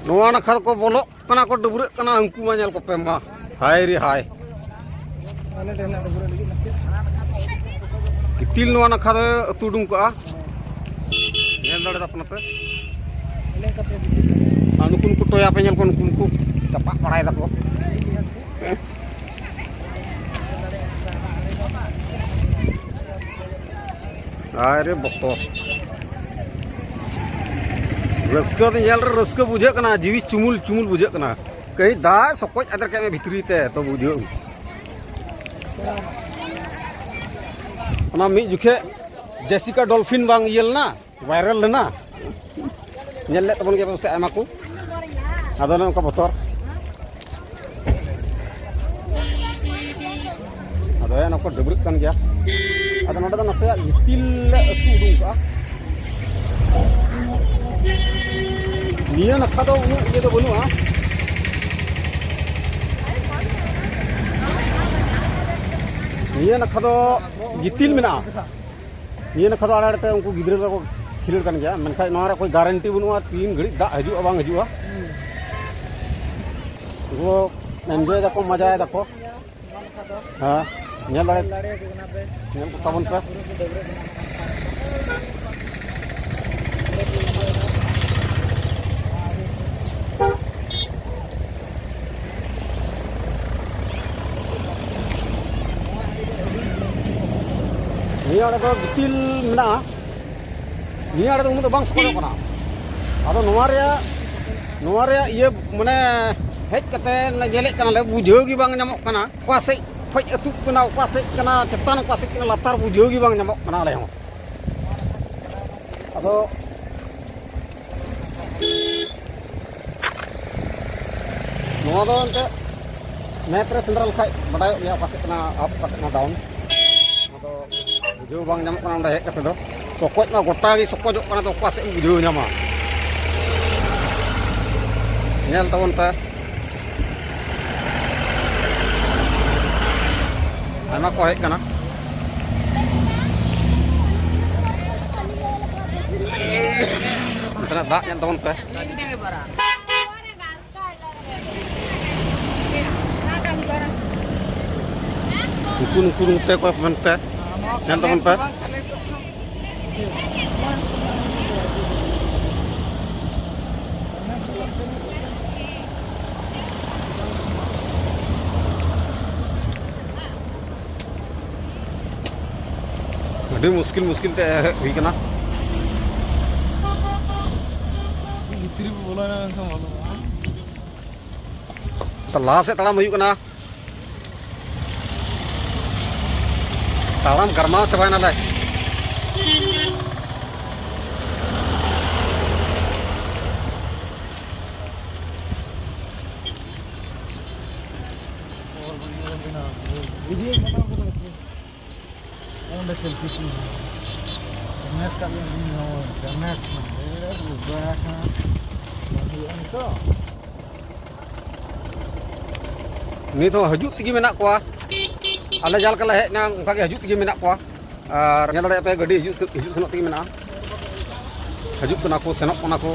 ᱱᱚᱣᱟ ᱱᱟᱠᱷᱟ ᱫᱚᱠᱚ ᱵᱚᱞᱚᱜ ᱠᱟᱱᱟ, ᱠᱚ ᱰᱟᱹᱵᱽᱨᱟᱹᱜ ᱠᱟᱱᱟ, ᱩᱱᱠᱩ ᱢᱟ ᱧᱮᱞ ᱠᱚᱯᱮ ᱢᱟ᱾ ᱦᱟᱭ ᱨᱮ ᱦᱟᱭ᱾ ᱜᱤᱛᱤᱞ ᱱᱚᱣᱟ ᱱᱟᱠᱷᱟ ᱫᱚ ᱟᱹᱛᱩ ᱩᱰᱩᱝ ᱠᱚᱜᱼᱟ᱾ ᱧᱮᱞ ᱫᱟᱲᱮ ᱛᱟᱵᱚᱱᱟᱯᱮ᱾ ᱟᱨ ᱱᱩᱠᱩ, ᱱᱩᱠᱩ ᱴᱚᱭᱟ ᱯᱮ ᱧᱮᱞ ᱠᱚᱣᱟ, ᱱᱩᱠᱩ, ᱱᱩᱠᱩ ᱪᱟᱯᱟᱫ ᱵᱟᱲᱟᱭ ᱫᱟᱠᱚ᱾ ᱟᱨᱮ ᱵᱚᱛᱚᱨ᱾ ᱨᱟᱹᱥᱠᱟᱹ ᱫᱚ ᱧᱮᱞ ᱨᱮ ᱨᱟᱹᱥᱠᱟᱹ ᱵᱩᱡᱷᱟᱹᱜ ᱠᱟᱱᱟ, ᱡᱤᱣᱤ ᱪᱩᱢᱩᱞ ᱪᱩᱢᱩᱞ ᱵᱩᱡᱷᱟᱹᱜ ᱠᱟᱱᱟ᱾ ᱠᱟᱹᱡ ᱫᱟᱜ ᱥᱚᱠᱚᱡ ᱟᱫᱮᱨ ᱠᱮᱫ ᱢᱮ ᱵᱷᱤᱛᱨᱤ ᱛᱮ, ᱛᱚ ᱵᱩᱡᱷᱟᱹᱜ᱾ ᱚᱱᱟ ᱢᱤᱫ ᱡᱚᱠᱷᱮᱡ ᱡᱮᱥᱤᱠᱟ ᱰᱚᱞᱯᱷᱤᱱ ᱵᱟᱝ ᱤᱭᱟᱹ ᱞᱮᱱᱟ, ᱵᱷᱟᱭᱨᱟᱞ ᱞᱮᱱᱟ, ᱧᱮᱞ ᱞᱮᱫ ᱛᱟᱵᱚᱱ ᱜᱮᱭᱟ ᱯᱮ ᱥᱮ ᱟᱭᱢᱟ ᱠᱚ᱾ ᱟᱫᱚ ᱚᱱᱮ ᱚᱱᱠᱟ ᱵᱚᱛᱚᱨ᱾ ᱟᱫᱚ ᱦᱮᱸ, ᱱᱚᱣᱟ ᱠᱚ ᱰᱟᱹᱵᱽᱨᱟᱹᱜ ᱠᱟᱱ ᱜᱮᱭᱟ᱾ ᱟᱫᱚ ᱱᱚᱰᱮ ᱫᱚ ᱱᱟᱥᱮᱭᱟᱜ ᱜᱤᱛᱤᱞ ᱞᱮ ᱟᱹᱛᱩ ᱩᱰᱩᱝ ᱠᱟᱜᱼᱟ᱾ ᱱᱤᱭᱟᱹ ᱱᱟᱠᱷᱟ ᱫᱚ ᱩᱱᱟᱹᱜ ᱤᱭᱟᱹ ᱫᱚ ᱵᱟᱹᱱᱩᱜᱼᱟ᱾ ᱱᱤᱭᱟᱹ ᱱᱟᱠᱷᱟ ᱫᱚ ᱜᱤᱛᱤᱞ ᱢᱮᱱᱟᱜᱼᱟ᱾ ᱱᱤᱭᱟᱹ ᱱᱟᱠᱷᱟ ᱫᱚ ᱟᱲᱮ ᱟᱲᱮᱛᱮ ᱩᱱᱠᱩ ᱜᱤᱫᱽᱨᱟᱹ ᱠᱚ ᱠᱷᱮᱞᱳᱰ ᱠᱟᱱ ᱜᱮᱭᱟ, ᱢᱮᱱᱠᱷᱟᱱ ᱱᱚᱣᱟ ᱨᱮ ᱠᱳᱭ ᱜᱟᱨᱮᱱᱴᱤ ᱵᱟᱹᱱᱩᱜᱼᱟ ᱛᱤᱱ ᱜᱷᱟᱹᱲᱤᱡ ᱫᱟᱜ ᱦᱤᱡᱩᱜᱼᱟ ᱵᱟᱝ ᱦᱤᱡᱩᱜᱼᱟ᱾ ᱩᱱᱠᱩ ᱮᱱᱡᱚᱭ ᱫᱟᱠᱚ, ᱢᱟᱡᱟᱭ ᱫᱟᱠᱚ᱾ ᱦᱮᱸ, ᱧᱮᱞ ᱫᱟᱲᱮ, ᱧᱮᱞ ᱠᱚ ᱛᱟᱵᱚᱱ ᱯᱮ᱾ ᱱᱤᱭᱟᱹ ᱟᱲᱮ ᱫᱚ ᱜᱤᱛᱤᱞ ᱢᱮᱱᱟᱜᱼᱟ᱾ ᱱᱤᱭᱟᱹ ᱟᱲᱮ ᱫᱚ ᱩᱱᱟᱹᱜ ᱫᱚ ᱵᱟᱝ ᱥᱚᱠᱚᱡᱚᱜ ᱠᱟᱱᱟ᱾ ᱟᱫᱚ ᱱᱚᱣᱟ ᱨᱮᱭᱟᱜ, ᱱᱚᱣᱟ ᱨᱮᱭᱟᱜ ᱤᱭᱟᱹ ᱢᱟᱱᱮ ᱦᱮᱡ ᱠᱟᱛᱮ ᱧᱮᱞᱮᱫ ᱠᱟᱱᱟᱞᱮ, ᱵᱩᱡᱷᱟᱹᱣ ᱜᱮ ᱵᱟᱝ ᱧᱟᱢᱚᱜ ᱠᱟᱱᱟ ᱚᱠᱟ ᱥᱮᱫ ᱠᱷᱚᱡ ᱟᱹᱛᱩᱜ ᱠᱟᱱᱟ, ᱚᱠᱟ ᱥᱮᱫ ᱠᱟᱱᱟ ᱪᱮᱛᱟᱱ, ᱚᱠᱟ ᱥᱮᱫ ᱠᱟᱱᱟ ᱞᱟᱛᱟᱨ, ᱵᱩᱡᱷᱟᱹᱣ ᱜᱮ ᱵᱟᱝ ᱧᱟᱢᱚᱜ ᱠᱟᱱᱟ ᱟᱞᱮ ᱦᱚᱸ᱾ ᱟᱫᱚ ᱱᱚᱣᱟ ᱫᱚ ᱮᱱᱛᱮᱫ ᱢᱮᱯ ᱨᱮ ᱥᱮᱸᱫᱽᱨᱟ ᱞᱮᱠᱷᱟᱡ ᱵᱟᱰᱟᱭᱚᱜ ᱜᱮᱭᱟ ᱚᱠᱟ ᱥᱮᱫ ᱠᱟᱱᱟ ᱟᱯ, ᱚᱠᱟ ᱥᱮᱫ ᱠᱟᱱᱟ ᱰᱟᱣᱩᱱ᱾ ᱟᱫᱚ ᱵᱩᱡᱷᱟᱹᱣ ᱵᱟᱝ ᱧᱟᱢᱚᱜ ᱠᱟᱱᱟ ᱚᱸᱰᱮ ᱦᱮᱡ ᱠᱟᱛᱮ ᱫᱚ᱾ ᱥᱚᱠᱚᱡ ᱢᱟ ᱜᱚᱴᱟ ᱜᱮ ᱥᱚᱠᱚᱡᱚᱜ ᱠᱟᱱᱟ, ᱛᱚ ᱚᱠᱟ ᱥᱮᱫ ᱮᱢ ᱵᱩᱡᱷᱟᱹᱣ ᱧᱟᱢᱟ? ᱧᱮᱞ ᱛᱟᱵᱚᱱ ᱯᱮ, ᱟᱭᱢᱟ ᱠᱚ ᱦᱮᱡ ᱠᱟᱱᱟ᱾ ᱚᱱᱛᱮᱱᱟᱜ ᱫᱟᱜ ᱧᱮᱞ ᱛᱟᱵᱚᱱ ᱯᱮ᱾ ᱱᱩᱠᱩ, ᱱᱩᱠᱩ ᱱᱚᱛᱮ ᱠᱚ ᱢᱮᱱᱛᱮ ᱧᱮᱞ ᱛᱟᱵᱚᱱ ᱯᱮ᱾ ᱟᱹᱰᱤ ᱢᱩᱥᱠᱤᱞ, ᱢᱩᱥᱠᱤᱞ ᱛᱮ ᱦᱮᱡ ᱦᱩᱭ ᱠᱟᱱᱟ᱾ ᱵᱷᱤᱛᱨᱤ ᱵᱚᱞᱚᱭᱮᱱᱟ, ᱢᱮᱱᱠᱷᱟᱱ ᱵᱚᱞᱚᱜᱼᱟ᱾ ᱛᱚ, ᱞᱟᱦᱟ ᱥᱮᱫ ᱛᱟᱲᱟᱢ ᱦᱩᱭᱩᱜ ᱠᱟᱱᱟ᱾ ᱛᱟᱲᱟᱢ ᱜᱟᱨᱢᱟᱣ ᱪᱟᱵᱟᱭᱮᱱᱟᱞᱮ᱾ ᱚᱸᱰᱮ ᱥᱮᱞᱯᱷᱤ ᱥᱩᱴ ᱦᱩᱭᱩᱜᱼᱟ᱾ ᱜᱮᱢᱮᱨ ᱠᱟᱜ ᱞᱤᱧ ᱦᱚᱸ, ᱜᱮᱢᱮᱨ ᱠᱷᱟᱱ, ᱮ ᱵᱟᱵᱟ ᱠᱷᱟᱱ ᱵᱟᱝ ᱦᱩᱭᱩᱜᱼᱟ ᱱᱤᱛᱚᱜ᱾ ᱱᱤᱛ ᱦᱚᱸ ᱦᱤᱡᱩᱜ ᱛᱮᱜᱮ ᱢᱮᱱᱟᱜ ᱠᱚᱣᱟ᱾ ᱟᱞᱮ ᱡᱟᱦᱟᱸ ᱞᱮᱠᱟ ᱞᱮ ᱦᱮᱡ ᱮᱱᱟ, ᱚᱱᱠᱟ ᱜᱮ ᱦᱤᱡᱩᱜ ᱛᱮᱜᱮ ᱢᱮᱱᱟᱜ ᱠᱚᱣᱟ᱾ ᱟᱨ ᱧᱮᱞ ᱫᱟᱲᱮᱭᱟᱜ ᱯᱮ, ᱜᱟᱹᱰᱤ ᱦᱤᱡᱩᱜ ᱥᱮ-, ᱦᱤᱡᱩᱜ ᱥᱮᱱᱚᱜ ᱛᱮᱜᱮ ᱢᱮᱱᱟᱜᱼᱟ᱾ ᱦᱤᱡᱩᱜ ᱠᱟᱱᱟ ᱠᱚ, ᱥᱮᱱᱚᱜ ᱠᱟᱱᱟ ᱠᱚ᱾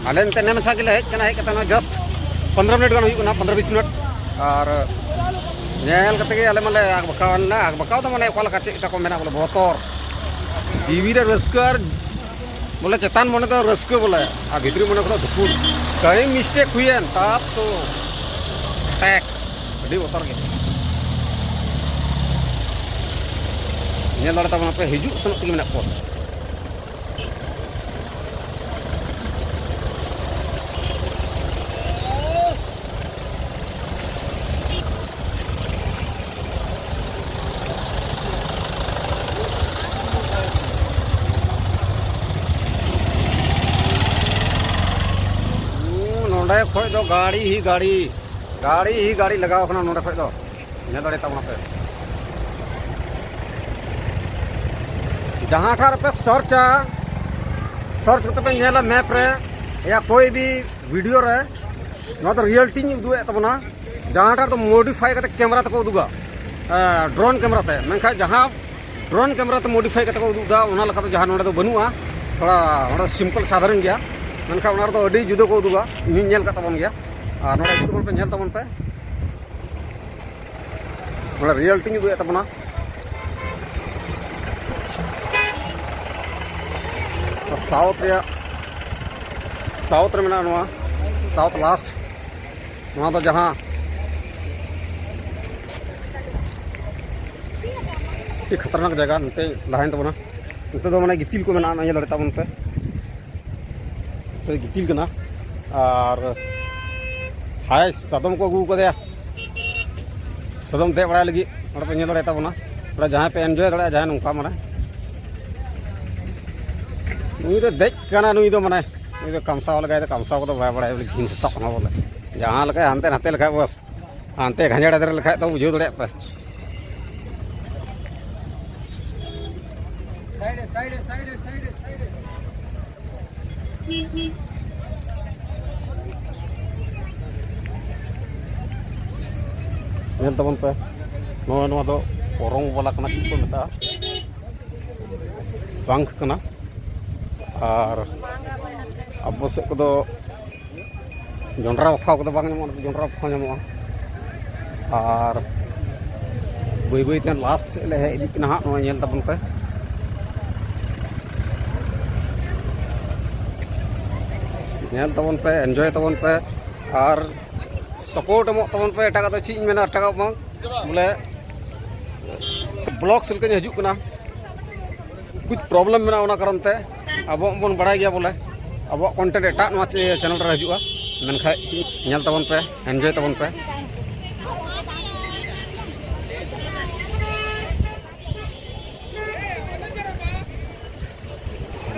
ᱟᱞᱮ ᱱᱚᱛᱮ ᱱᱮ ᱢᱟᱪᱷᱟ ᱜᱮᱞᱮ ᱦᱮᱡ ᱠᱟᱱᱟ, ᱦᱮᱡ ᱠᱟᱛᱮ ᱱᱚᱜᱼᱚᱭ just ᱯᱚᱱᱫᱽᱨᱚ ᱢᱤᱱᱤᱴ ᱜᱟᱱ ᱦᱩᱭᱩᱜ ᱠᱟᱱᱟ, ᱯᱚᱱᱫᱽᱨᱚ ᱵᱤᱥ ᱢᱤᱱᱤᱴ᱾ ᱟᱨ ᱧᱮᱞ ᱠᱟᱛᱮ ᱜᱮ ᱟᱞᱮ ᱢᱟᱞᱮ ᱟᱠᱵᱟᱠᱟᱣ ᱮᱱᱟ᱾ ᱟᱠᱵᱟᱠᱟᱣ ᱫᱚ ᱢᱟᱱᱮ ᱚᱠᱟ ᱞᱮᱠᱟ, ᱪᱮᱫ ᱞᱮᱠᱟ ᱠᱚ ᱢᱮᱱᱟ ᱵᱚᱞᱮ, ᱵᱚᱛᱚᱨ᱾ ᱡᱤᱣᱤ ᱨᱮ ᱨᱟᱹᱥᱠᱟᱹ ᱟᱨ ᱵᱚᱞᱮ ᱪᱮᱛᱟᱱ ᱢᱚᱱᱮ ᱫᱚ ᱨᱟᱹᱥᱠᱟᱹ ᱵᱚᱞᱮ, ᱟᱨ ᱵᱷᱤᱛᱨᱤ ᱢᱚᱱᱮ ᱠᱷᱚᱱ ᱫᱚ ᱫᱩᱠᱷᱩ᱾ ᱠᱟᱹᱦᱤ ᱢᱤᱥᱴᱮᱠ ᱦᱩᱭᱮᱱ ᱛᱟᱵ ᱛᱚ ᱴᱮᱠ, ᱟᱹᱰᱤ ᱵᱚᱛᱚᱨ ᱜᱮ᱾ ᱧᱮᱞ ᱫᱟᱲᱮ ᱛᱟᱵᱚᱱ ᱟᱯᱮ, ᱦᱤᱡᱩᱜ ᱥᱮᱱᱚᱜ ᱛᱮᱜᱮ ᱢᱮᱱᱟᱜ ᱠᱚᱣᱟ᱾ ᱱᱚᱰᱮ ᱠᱷᱚᱡ ᱫᱚ ᱜᱟᱹᱲᱤ ᱦᱤ ᱜᱟᱹᱲᱤ, ᱜᱟᱹᱲᱤ ᱦᱤ ᱜᱟᱹᱲᱤ ᱞᱟᱜᱟᱣ ᱠᱟᱱᱟ ᱱᱚᱰᱮ ᱠᱷᱚᱡ ᱫᱚ᱾ ᱧᱮᱞ ᱫᱟᱲᱮ ᱛᱟᱵᱚᱱᱟ ᱯᱮ, ᱡᱟᱦᱟᱸ ᱴᱷᱟᱜ ᱨᱮᱯᱮ ᱥᱟᱨᱪᱟ, ᱥᱟᱨᱪ ᱠᱟᱛᱮ ᱯᱮ ᱧᱮᱞᱟ ᱢᱮᱯ ᱨᱮ ᱭᱟ ᱠᱳᱭ ᱵᱷᱤ ᱵᱷᱤᱰᱤᱭᱳ ᱨᱮ, ᱱᱚᱣᱟ ᱫᱚ ᱨᱤᱭᱮᱞᱴᱤᱧ ᱩᱫᱩᱜ ᱮᱫ ᱛᱟᱵᱚᱱᱟ᱾ ᱡᱟᱦᱟᱸ ᱴᱷᱟᱜ ᱫᱚ ᱢᱚᱰᱤᱯᱷᱟᱭ ᱠᱟᱛᱮ ᱠᱮᱢᱮᱨᱟ ᱛᱮᱠᱚ ᱩᱫᱩᱜᱟ, ᱰᱨᱳᱱ ᱠᱮᱢᱮᱨᱟ ᱛᱮ, ᱢᱮᱱᱠᱷᱟᱱ ᱡᱟᱦᱟᱸ ᱰᱨᱳᱱ ᱠᱮᱢᱮᱨᱟ ᱛᱮ ᱢᱚᱰᱤᱯᱷᱟᱭ ᱠᱟᱛᱮ ᱠᱚ ᱩᱫᱩᱜ ᱮᱫᱟ, ᱚᱱᱟ ᱞᱮᱠᱟ ᱫᱚ ᱡᱟᱦᱟᱸ ᱱᱚᱰᱮ ᱫᱚ ᱵᱟᱹᱱᱩᱜᱼᱟ᱾ ᱛᱷᱚᱲᱟ ᱚᱸᱰᱮ ᱥᱤᱢᱯᱮᱞ ᱥᱟᱫᱷᱟᱨᱚᱱ ᱜᱮᱭᱟ, ᱢᱮᱱᱠᱷᱟᱱ ᱚᱱᱟ ᱨᱮᱫᱚ ᱟᱹᱰᱤ ᱡᱩᱫᱟᱹ ᱠᱚ ᱩᱫᱩᱜᱟ᱾ ᱤᱧ ᱦᱚᱸᱧ ᱧᱮᱞ ᱠᱟᱜ ᱛᱟᱵᱚᱱ ᱜᱮᱭᱟ᱾ ᱟᱨ ᱱᱚᱰᱮ ᱩᱫᱩᱜ ᱛᱟᱵᱚᱱ ᱯᱮ, ᱧᱮᱞ ᱛᱟᱵᱚᱱ ᱯᱮ, ᱱᱚᱰᱮ ᱨᱤᱭᱮᱞᱴᱤᱧ ᱩᱫᱩᱜ ᱮᱫ ᱛᱟᱵᱚᱱᱟ᱾ ᱥᱟᱣᱩᱛᱷ ᱨᱮᱭᱟᱜ, ᱥᱟᱣᱩᱛᱷ ᱨᱮ ᱢᱮᱱᱟᱜᱼᱟ ᱱᱚᱣᱟ ᱥᱟᱣᱩᱛᱷ ᱞᱟᱥᱴ᱾ ᱱᱚᱣᱟ ᱫᱚ ᱡᱟᱦᱟᱸ ᱟᱹᱰᱤ ᱠᱷᱟᱛᱟᱨᱱᱟᱠ ᱡᱟᱭᱜᱟ, ᱱᱚᱛᱮ ᱞᱟᱦᱟᱭᱮᱱ ᱛᱟᱵᱚᱱᱟ᱾ ᱱᱚᱛᱮ ᱫᱚ ᱢᱟᱱᱮ ᱜᱤᱛᱤᱞ ᱠᱚ ᱢᱮᱱᱟᱜᱼᱟ, ᱧᱮᱞ ᱫᱟᱲᱮ ᱛᱟᱵᱚᱱ ᱯᱮ᱾ ᱱᱚᱛᱮ ᱜᱤᱛᱤᱞ ᱠᱟᱱᱟ᱾ ᱟᱨ ᱦᱟᱭ, ᱥᱟᱫᱚᱢ ᱠᱚ ᱟᱹᱜᱩ ᱠᱟᱫᱮᱭᱟ, ᱥᱟᱫᱚᱢ ᱫᱮᱡ ᱵᱟᱲᱟᱭ ᱞᱟᱹᱜᱤᱫ᱾ ᱱᱚᱰᱮ ᱯᱮ ᱧᱮᱞ ᱫᱟᱲᱮ ᱛᱟᱵᱚᱱᱟ, ᱱᱚᱰᱮ ᱡᱟᱦᱟᱸᱭ ᱯᱮ ᱮᱱᱡᱚᱭ ᱫᱟᱲᱮᱭᱟᱜᱼᱟ, ᱡᱟᱦᱟᱸᱭ ᱱᱚᱝᱠᱟ ᱢᱟᱱᱮ ᱱᱩᱭ ᱫᱚ ᱫᱮᱡ ᱠᱟᱱᱟ, ᱱᱩᱭ ᱫᱚ ᱢᱟᱱᱮ ᱱᱩᱭ ᱫᱚ ᱠᱟᱢᱥᱟᱣ ᱞᱮᱠᱟᱭ ᱫᱚ ᱠᱟᱢᱥᱟᱣ ᱠᱚᱫᱚ ᱵᱟᱭ ᱵᱟᱲᱟᱭᱟ ᱵᱚᱞᱮ, ᱡᱷᱤᱱ ᱥᱟᱥᱟᱵ ᱦᱚᱸ ᱵᱚᱞᱮ ᱡᱟᱦᱟᱸ ᱞᱮᱠᱟᱭ ᱦᱟᱱᱛᱮ ᱱᱟᱛᱮ ᱞᱮᱠᱷᱟᱡ ᱵᱚᱥ᱾ ᱦᱟᱱᱛᱮ ᱜᱷᱟᱸᱡᱮᱲ ᱮᱫᱨᱮ ᱞᱮᱠᱷᱟᱡ ᱫᱚ ᱵᱩᱡᱷᱟᱹᱣ ᱫᱟᱲᱮᱭᱟᱜ ᱯᱮ᱾ ᱧᱮᱞ ᱛᱟᱵᱚᱱ ᱯᱮ, ᱱᱚᱜᱼᱚᱭ ᱱᱚᱣᱟ ᱫᱚ ᱚᱨᱚᱝ ᱵᱟᱞᱟ ᱠᱟᱱᱟ, ᱪᱮᱫ ᱠᱚ ᱢᱮᱛᱟᱜᱼᱟ, ᱥᱟᱝᱠᱷ ᱠᱟᱱᱟ᱾ ᱟᱨ ᱟᱵᱚ ᱥᱮᱫ ᱠᱚᱫᱚ ᱡᱚᱱᱰᱨᱟ ᱵᱟᱯᱷᱟᱣ ᱠᱚᱫᱚ ᱵᱟᱝ ᱧᱟᱢᱚᱜᱼᱟ, ᱡᱚᱱᱰᱨᱟ ᱵᱟᱯᱷᱟᱣ ᱧᱟᱢᱚᱜᱼᱟ᱾ ᱟᱨ ᱵᱟᱹᱭ ᱵᱟᱹᱭ ᱛᱮ ᱞᱟᱥᱴ ᱥᱮᱫ ᱞᱮ ᱦᱮᱡ ᱤᱫᱤᱜ ᱠᱟᱱᱟ ᱦᱟᱸᱜ᱾ ᱱᱚᱜᱼᱚᱭ ᱧᱮᱞ ᱛᱟᱵᱚᱱ ᱯᱮ, ᱧᱮᱞ ᱛᱟᱵᱚᱱ ᱯᱮ, ᱮᱱᱡᱚᱭ ᱛᱟᱵᱚᱱ ᱯᱮ, ᱟᱨ ᱥᱟᱯᱳᱨᱴ ᱮᱢᱚᱜ ᱛᱟᱵᱚᱱ ᱯᱮ᱾ ᱮᱴᱟᱜᱟᱜ ᱫᱚ ᱪᱮᱫ ᱤᱧ ᱢᱮᱱᱟ, ᱮᱴᱟᱜᱟᱜ ᱵᱟᱝ ᱵᱚᱞᱮ, ᱵᱞᱚᱜ ᱥᱮᱫ ᱞᱮᱠᱟᱧ ᱦᱤᱡᱩᱜ ᱠᱟᱱᱟ᱾ ᱠᱩᱪ ᱯᱨᱚᱵᱞᱮᱢ ᱢᱮᱱᱟᱜᱼᱟ, ᱚᱱᱟ ᱠᱟᱨᱚᱱ ᱛᱮ ᱟᱵᱚ ᱵᱚᱱ ᱵᱟᱲᱟᱭ ᱜᱮᱭᱟ ᱵᱚᱞᱮ ᱟᱵᱚᱣᱟᱜ ᱠᱚᱱᱴᱮᱱᱴ ᱮᱴᱟᱜ ᱱᱚᱣᱟ ᱪᱮ-, ᱪᱮᱱᱮᱞ ᱨᱮ ᱦᱤᱡᱩᱜᱼᱟ᱾ ᱢᱮᱱᱠᱷᱟᱡ ᱧᱮᱞ ᱛᱟᱵᱚᱱ ᱯᱮ, ᱮᱱᱡᱚᱭ ᱛᱟᱵᱚᱱ ᱯᱮ᱾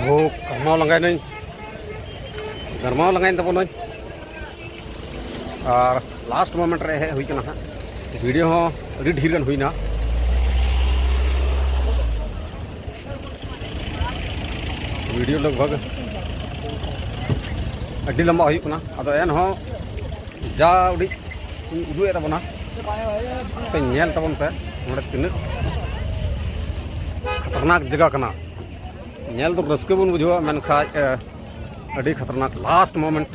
ᱳ, ᱜᱟᱨᱢᱟᱣ ᱞᱟᱸᱜᱟᱭᱱᱟᱹᱧ, ᱜᱟᱨᱢᱟᱣ ᱞᱟᱸᱜᱟᱭᱮᱱ ᱛᱟᱵᱚᱱᱟᱹᱧ᱾ ᱟᱨ ᱞᱟᱥᱴ ᱢᱳᱢᱮᱱᱴ ᱨᱮ ᱦᱮᱡ ᱦᱩᱭ ᱠᱟᱱᱟ ᱦᱟᱸᱜ᱾ ᱵᱷᱤᱰᱤᱭᱳ ᱦᱚᱸ ᱟᱹᱰᱤ ᱰᱷᱮᱨ ᱜᱟᱱ ᱦᱩᱭᱱᱟ, ᱵᱷᱤᱰᱤᱭᱳ ᱞᱟᱜᱽ ᱵᱷᱟᱜᱽ ᱟᱹᱰᱤ ᱞᱟᱢᱵᱟ ᱦᱩᱭᱩᱜ ᱠᱟᱱᱟ᱾ ᱟᱫᱚ ᱮᱱᱦᱚᱸ ᱡᱟ ᱩᱰᱤᱡ ᱤᱧ ᱩᱫᱩᱜ ᱮᱫ ᱛᱟᱵᱚᱱᱟ, ᱟᱯᱮ ᱧᱮᱞ ᱛᱟᱵᱚᱱ ᱯᱮ ᱱᱚᱰᱮ ᱛᱤᱱᱟᱹᱜ ᱠᱷᱟᱛᱟᱨᱱᱟᱠ ᱡᱟᱭᱜᱟ ᱠᱟᱱᱟ᱾ ᱧᱮᱞ ᱫᱚ ᱨᱟᱹᱥᱠᱟᱹ ᱵᱚᱱ ᱵᱩᱡᱷᱟᱹᱣᱟ, ᱢᱮᱱᱠᱷᱟᱡ ᱟᱹᱰᱤ ᱠᱷᱟᱛᱟᱨᱱᱟᱠ ᱞᱟᱥᱴ ᱢᱳᱢᱮᱱᱴ᱾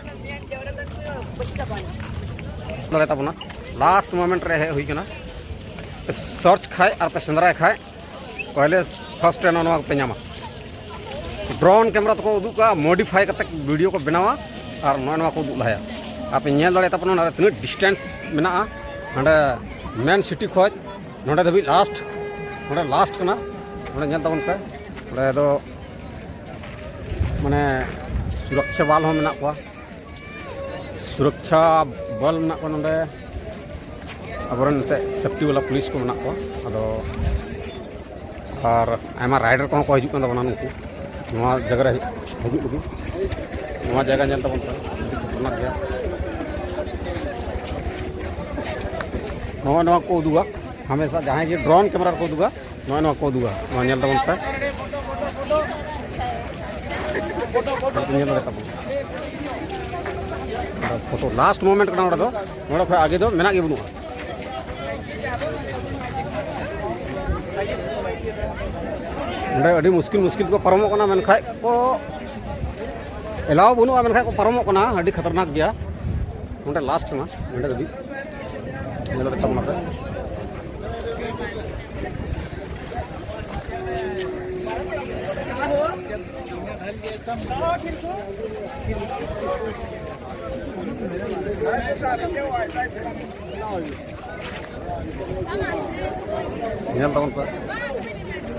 ᱫᱟᱲᱮ ᱛᱟᱵᱚᱱᱟ, ᱞᱟᱥᱴ ᱢᱳᱢᱮᱱᱴ ᱨᱮ ᱦᱮᱡ ᱦᱩᱭ ᱠᱟᱱᱟ᱾ ᱥᱟᱨᱪ ᱠᱷᱟᱡ ᱟᱨ ᱯᱮ ᱥᱮᱸᱫᱽᱨᱟᱭ ᱠᱷᱟᱡ, ᱯᱮᱦᱞᱮ ᱯᱷᱟᱥᱴ ᱨᱮ ᱱᱚᱣᱟ ᱯᱮ ᱧᱟᱢᱟ᱾ ᱰᱨᱳᱱ ᱠᱮᱢᱮᱨᱟ ᱛᱮᱠᱚ ᱩᱫᱩᱜ ᱠᱟᱜᱼᱟ, ᱢᱚᱰᱤᱯᱷᱟᱭ ᱠᱟᱛᱮ ᱵᱷᱤᱰᱤᱭᱳ ᱠᱚ ᱵᱮᱱᱟᱣᱟ ᱟᱨ ᱱᱚᱜᱼᱚᱭ ᱱᱚᱣᱟ ᱠᱚ ᱩᱫᱩᱜ ᱞᱟᱦᱟᱭᱟ᱾ ᱟᱯᱮ ᱧᱮᱞ ᱫᱟᱲᱮᱭᱟᱜ ᱛᱟᱵᱚᱱᱟ ᱱᱚᱰᱮ ᱛᱤᱱᱟᱹᱜ ᱰᱤᱥᱴᱮᱱᱥ ᱢᱮᱱᱟᱜᱼᱟ, ᱦᱟᱸᱰᱮ ᱢᱮᱱ ᱥᱤᱴᱤ ᱠᱷᱚᱡ ᱱᱚᱰᱮ ᱫᱷᱟᱹᱵᱤᱡ ᱞᱟᱥᱴ, ᱱᱚᱰᱮ ᱞᱟᱥᱴ ᱠᱟᱱᱟ᱾ ᱱᱚᱰᱮ ᱧᱮᱞ ᱛᱟᱵᱚᱱ ᱯᱮ, ᱱᱚᱰᱮ ᱫᱚ ᱢᱟᱱᱮ ᱥᱩᱨᱚᱠᱪᱷᱟ ᱵᱟᱞ ᱦᱚᱸ ᱢᱮᱱᱟᱜ ᱠᱚᱣᱟ, ᱥᱩᱨᱚᱠᱪᱷᱟ ᱵᱟᱞ ᱢᱮᱱᱟᱜ ᱠᱚᱣᱟ ᱱᱚᱰᱮ, ᱟᱵᱚᱨᱮᱱ ᱮᱱᱛᱮᱫ ᱥᱮᱯᱴᱤ ᱵᱟᱞᱟ ᱯᱩᱞᱤᱥ ᱠᱚ ᱢᱮᱱᱟᱜ ᱠᱚᱣᱟ᱾ ᱟᱫᱚ ᱟᱨ ᱟᱭᱢᱟ ᱨᱟᱭᱰᱟᱨ ᱠᱚᱦᱚᱸ ᱠᱚ ᱦᱤᱡᱩᱜ ᱠᱟᱱ ᱛᱟᱵᱚᱱᱟ ᱱᱩᱠᱩ ᱱᱚᱣᱟ ᱡᱟᱭᱜᱟ ᱨᱮ ᱦᱤᱡᱩᱜ ᱞᱟᱹᱜᱤᱫ᱾ ᱱᱚᱣᱟ ᱡᱟᱭᱜᱟ ᱧᱮᱞ ᱛᱟᱵᱚᱱ ᱯᱮ, ᱟᱹᱰᱤ ᱠᱷᱟᱛᱟᱨᱱᱟᱠ ᱜᱮᱭᱟ᱾ ᱱᱚᱜᱼᱚᱭ ᱱᱚᱣᱟ ᱠᱚ ᱩᱫᱩᱜᱟ ᱦᱟᱢᱮᱥᱟ, ᱡᱟᱦᱟᱸᱭ ᱜᱮ ᱰᱨᱳᱱ ᱠᱮᱢᱮᱨᱟ ᱨᱮᱠᱚ ᱩᱫᱩᱜᱟ, ᱱᱚᱜᱼᱚᱭ ᱱᱚᱣᱟ ᱠᱚ ᱩᱫᱩᱜᱟ, ᱱᱚᱣᱟ ᱧᱮᱞ ᱛᱟᱵᱚᱱ ᱯᱮ, ᱧᱮᱞ ᱫᱟᱲᱮ ᱛᱟᱵᱚᱱ᱾ ᱯᱷᱳᱴᱳ ᱞᱟᱥᱴ ᱢᱳᱢᱮᱱᱴ ᱠᱟᱱᱟ ᱱᱚᱰᱮ ᱫᱚ, ᱱᱚᱰᱮ ᱠᱷᱚᱱ ᱟᱜᱮ ᱫᱚ ᱢᱮᱱᱟᱜ ᱜᱮ ᱵᱟᱹᱱᱩᱜᱼᱟ᱾ ᱱᱚᱰᱮ ᱟᱹᱰᱤ ᱢᱩᱥᱠᱤᱞ ᱢᱩᱥᱠᱤᱞ ᱛᱮᱠᱚ ᱯᱟᱨᱚᱢᱚᱜ ᱠᱟᱱᱟ, ᱢᱮᱱᱠᱷᱟᱡ ᱠᱚ ᱮᱞᱟᱣ ᱵᱟᱹᱱᱩᱜᱼᱟ, ᱢᱮᱱᱠᱷᱟᱡ ᱠᱚ ᱯᱟᱨᱚᱢᱚᱜ ᱠᱟᱱᱟ᱾ ᱟᱹᱰᱤ ᱠᱷᱟᱛᱟᱨᱱᱟᱠ ᱜᱮᱭᱟ᱾ ᱱᱚᱰᱮ ᱞᱟᱥᱴ ᱠᱟᱱᱟ, ᱱᱚᱰᱮ ᱫᱷᱟᱹᱵᱤᱡ ᱧᱮᱞ ᱫᱟᱲᱮᱭᱟᱜ ᱛᱟᱵᱚᱱᱟ ᱯᱮ᱾ ᱧᱮᱞ ᱛᱟᱵᱚᱱ ᱯᱮ,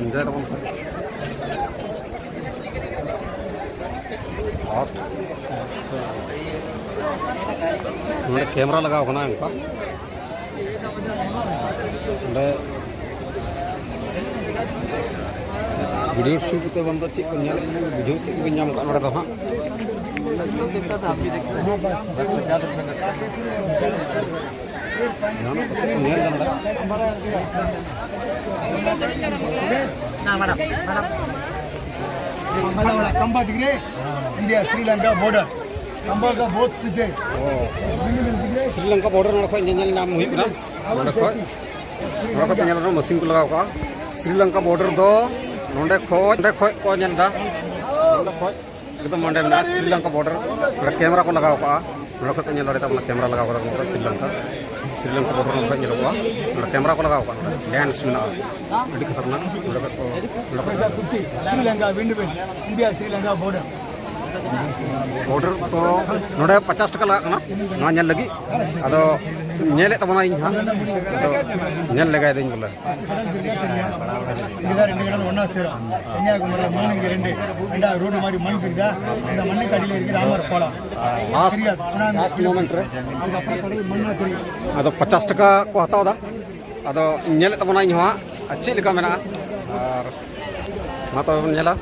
ᱮᱱᱡᱚᱭ ᱛᱟᱵᱚᱱ ᱯᱮ᱾ ᱞᱟᱥᱴ ᱱᱚᱰᱮ ᱠᱮᱢᱮᱨᱟ ᱞᱟᱜᱟᱣ ᱠᱟᱱᱟ ᱚᱱᱠᱟ᱾ ᱚᱸᱰᱮ ᱵᱷᱤᱰᱤᱭᱳ ᱥᱩᱴ ᱫᱚ ᱵᱟᱝ ᱫᱚ ᱪᱮᱫ ᱠᱚ ᱧᱮᱞ ᱵᱩᱡᱷᱟᱹᱣ ᱪᱮᱫ ᱠᱚ ᱧᱟᱢ ᱠᱟᱜ ᱱᱚᱰᱮ ᱫᱚ ᱦᱟᱸᱜ? ᱡᱟᱦᱟᱱᱟᱜ ᱯᱟᱥᱮᱡ ᱠᱚ ᱧᱮᱞ ᱫᱟ ᱱᱚᱰᱮ᱾ ᱵᱟᱞᱟᱣᱟᱲᱟ ᱠᱟᱢᱵᱟ ᱫᱤᱜᱽᱨᱮ, ᱤᱱᱰᱤᱭᱟ ᱥᱨᱤᱞᱚᱝᱠᱟ ᱵᱚᱨᱰᱟᱨ᱾ ᱠᱟᱢᱵᱟ ᱠᱟ ᱵᱚᱦᱩᱛ ᱯᱤᱪᱷᱮ᱾ ᱥᱨᱤᱞᱚᱝᱠᱟ ᱵᱚᱨᱰᱟᱨ ᱱᱚᱰᱮ ᱠᱷᱚᱡ ᱧᱮᱧᱮᱞ ᱧᱟᱢ ᱦᱩᱭᱩᱜ ᱠᱟᱱᱟ᱾ ᱱᱚᱰᱮ ᱠᱷᱚᱡ, ᱱᱚᱰᱮ ᱠᱷᱚᱡ ᱯᱮ ᱧᱮᱞ ᱫᱟᱲᱮᱭᱟᱜᱼᱟ, ᱢᱮᱥᱤᱱ ᱠᱚ ᱞᱟᱜᱟᱣ ᱠᱟᱜᱼᱟ᱾ ᱥᱨᱤᱞᱚᱝᱠᱟ ᱵᱚᱨᱰᱟᱨ ᱫᱚ ᱱᱚᱰᱮ ᱠᱷᱚᱡ, ᱱᱚᱰᱮ ᱠᱷᱚᱡ ᱠᱚ ᱧᱮᱞ ᱫᱟ᱾ ᱱᱚᱰᱮ ᱠᱷᱚᱡ ᱮᱠᱫᱚᱢ ᱚᱸᱰᱮ ᱢᱮᱱᱟᱜᱼᱟ ᱥᱨᱤᱞᱚᱝᱠᱟ ᱵᱚᱨᱰᱟᱨ᱾ ᱱᱚᱰᱮ ᱠᱮᱢᱮᱨᱟ ᱠᱚ ᱞᱟᱜᱟᱣ ᱠᱟᱜᱼᱟ᱾ ᱱᱚᱰᱮ ᱠᱷᱚᱡ ᱯᱮ ᱧᱮᱞ ᱫᱟᱲᱮᱭᱟᱜᱼᱟ, ᱠᱮᱢᱮᱨᱟ ᱞᱟᱜᱟᱣ ᱠᱟᱫᱟ ᱠᱚ ᱥᱨᱤᱞᱚᱝᱠᱟ, ᱥᱨᱤᱞᱚᱝᱠᱟ ᱵᱚᱨᱰᱟᱨ ᱱᱚᱰᱮ ᱠᱷᱚᱡ ᱧᱮᱞᱚᱜᱚᱜᱼᱟ᱾ ᱱᱚᱰᱮ ᱠᱮᱢᱮᱨᱟ ᱠᱚ ᱞᱟᱜᱟᱣ ᱠᱟᱜᱼᱟ, ᱱᱚᱰᱮ ᱞᱮᱱᱥ ᱢᱮᱱᱟᱜᱼᱟ, ᱟᱹᱰᱤ ᱠᱷᱟᱛᱟᱨᱱᱟᱠ᱾ ᱱᱚᱰᱮ ᱠᱷᱚᱡ ᱠᱚ, ᱱᱚᱰᱮ ᱠᱷᱚᱡ Sri Lanka ᱵᱤᱱᱰᱩᱵᱤᱱ, India Sri Lanka border. Border ᱛᱚ ᱱᱚᱰᱮ ᱯᱚᱪᱟᱥ ᱴᱟᱠᱟ ᱞᱟᱜᱟᱜ ᱠᱟᱱᱟ ᱱᱚᱣᱟ ᱧᱮᱞ ᱞᱟᱹᱜᱤᱫ᱾ ᱟᱫᱚ ᱧᱮᱞᱮᱫ ᱛᱟᱵᱚᱱᱟ ᱤᱧ ᱦᱟᱸᱜ, ᱟᱫᱚ ᱧᱮᱞ ᱞᱮᱜᱟᱭ ᱫᱟᱹᱧ ᱵᱚᱞᱮ᱾ ᱠᱟᱰᱟᱞ ᱫᱤᱜᱷᱟ ᱛᱮ ᱧᱮᱞ, ᱫᱤᱜᱷᱟ ᱨᱮ ᱤᱱᱰᱤᱭᱟ ᱠᱟᱰᱟᱞ ᱚᱱᱟ ᱥᱮᱨᱟ, ᱠᱚᱱᱭᱟᱠᱩᱢᱟᱨᱤ ᱢᱚᱱ ᱜᱮ ᱨᱮᱸᱰᱮ, ᱮᱸᱰᱟ ᱨᱳᱰ ᱢᱟᱨᱤ ᱢᱚᱱ ᱜᱤᱨᱫᱟ, ᱮᱸᱰᱟ ᱢᱟᱱᱮ ᱠᱟᱰᱤ ᱞᱮ ᱤᱨᱜᱤ ᱨᱟᱢᱟᱨ ᱯᱟᱲᱟ᱾ ᱞᱟᱥᱴ, ᱞᱟᱥᱴ ᱢᱚᱢᱮᱱᱴ ᱨᱮ ᱟᱫᱚ ᱯᱚᱪᱟᱥ ᱴᱟᱠᱟ ᱠᱚ ᱦᱟᱛᱟᱣ ᱮᱫᱟ᱾ ᱟᱫᱚ ᱧᱮᱞᱮᱫ ᱛᱟᱵᱚᱱᱟ ᱤᱧ ᱦᱚᱸ ᱦᱟᱸᱜ ᱟᱨ ᱪᱮᱫ ᱞᱮᱠᱟ ᱢᱮᱱᱟᱜᱼᱟ, ᱟᱨ ᱢᱟ ᱛᱚᱵᱮ ᱵᱚᱱ ᱧᱮᱞᱟ᱾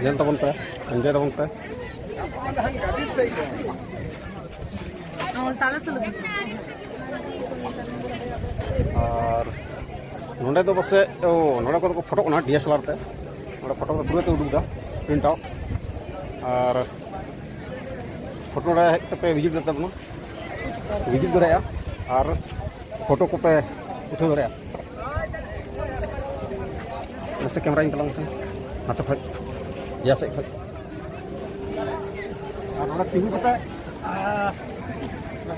ᱧᱮᱞ ᱛᱟᱵᱚᱱ ᱯᱮ, enjoy ᱛᱟᱵᱚᱱ ᱯᱮ᱾ ᱟᱨ ᱱᱚᱰᱮ ᱫᱚ ᱯᱟᱥᱮᱡ, ᱳ, ᱱᱚᱰᱮ ᱠᱚᱫᱚ ᱠᱚ ᱯᱷᱳᱴᱳᱜ ᱠᱟᱱᱟ ᱰᱤ ᱮᱥ ᱮᱞ ᱟᱨ ᱛᱮ᱾ ᱱᱚᱰᱮ ᱯᱷᱳᱴᱳ ᱠᱚᱫᱚ ᱯᱩᱨᱟᱹ ᱛᱮ ᱩᱰᱩᱠ ᱮᱫᱟ, ᱯᱨᱤᱱᱴ ᱟᱣᱩᱴ᱾ ᱟᱨ ᱯᱷᱳᱴᱳ ᱱᱚᱰᱮ ᱦᱮᱡ ᱠᱟᱛᱮ ᱵᱷᱤᱡᱤᱴ ᱫᱟᱲᱮ ᱛᱟᱵᱚᱱᱟ, ᱵᱷᱤᱡᱤᱴ ᱫᱟᱲᱮᱭᱟᱜᱼᱟ ᱟᱨ ᱯᱷᱳᱴᱳ ᱠᱚᱯᱮ ᱩᱴᱷᱟᱹᱣ ᱫᱟᱲᱮᱭᱟᱜᱼᱟ᱾ ᱢᱟᱥᱮ ᱠᱮᱢᱮᱨᱟᱧ ᱛᱟᱞᱟᱝ ᱢᱮᱥᱮ, ᱱᱟᱛᱮ ᱠᱷᱚᱡ, ᱤᱭᱟ ᱥᱮᱫ ᱠᱷᱚᱡ᱾ ᱟᱨ ᱱᱚᱰᱮ ᱛᱤᱸᱜᱩ ᱠᱟᱛᱮ, ᱟᱨ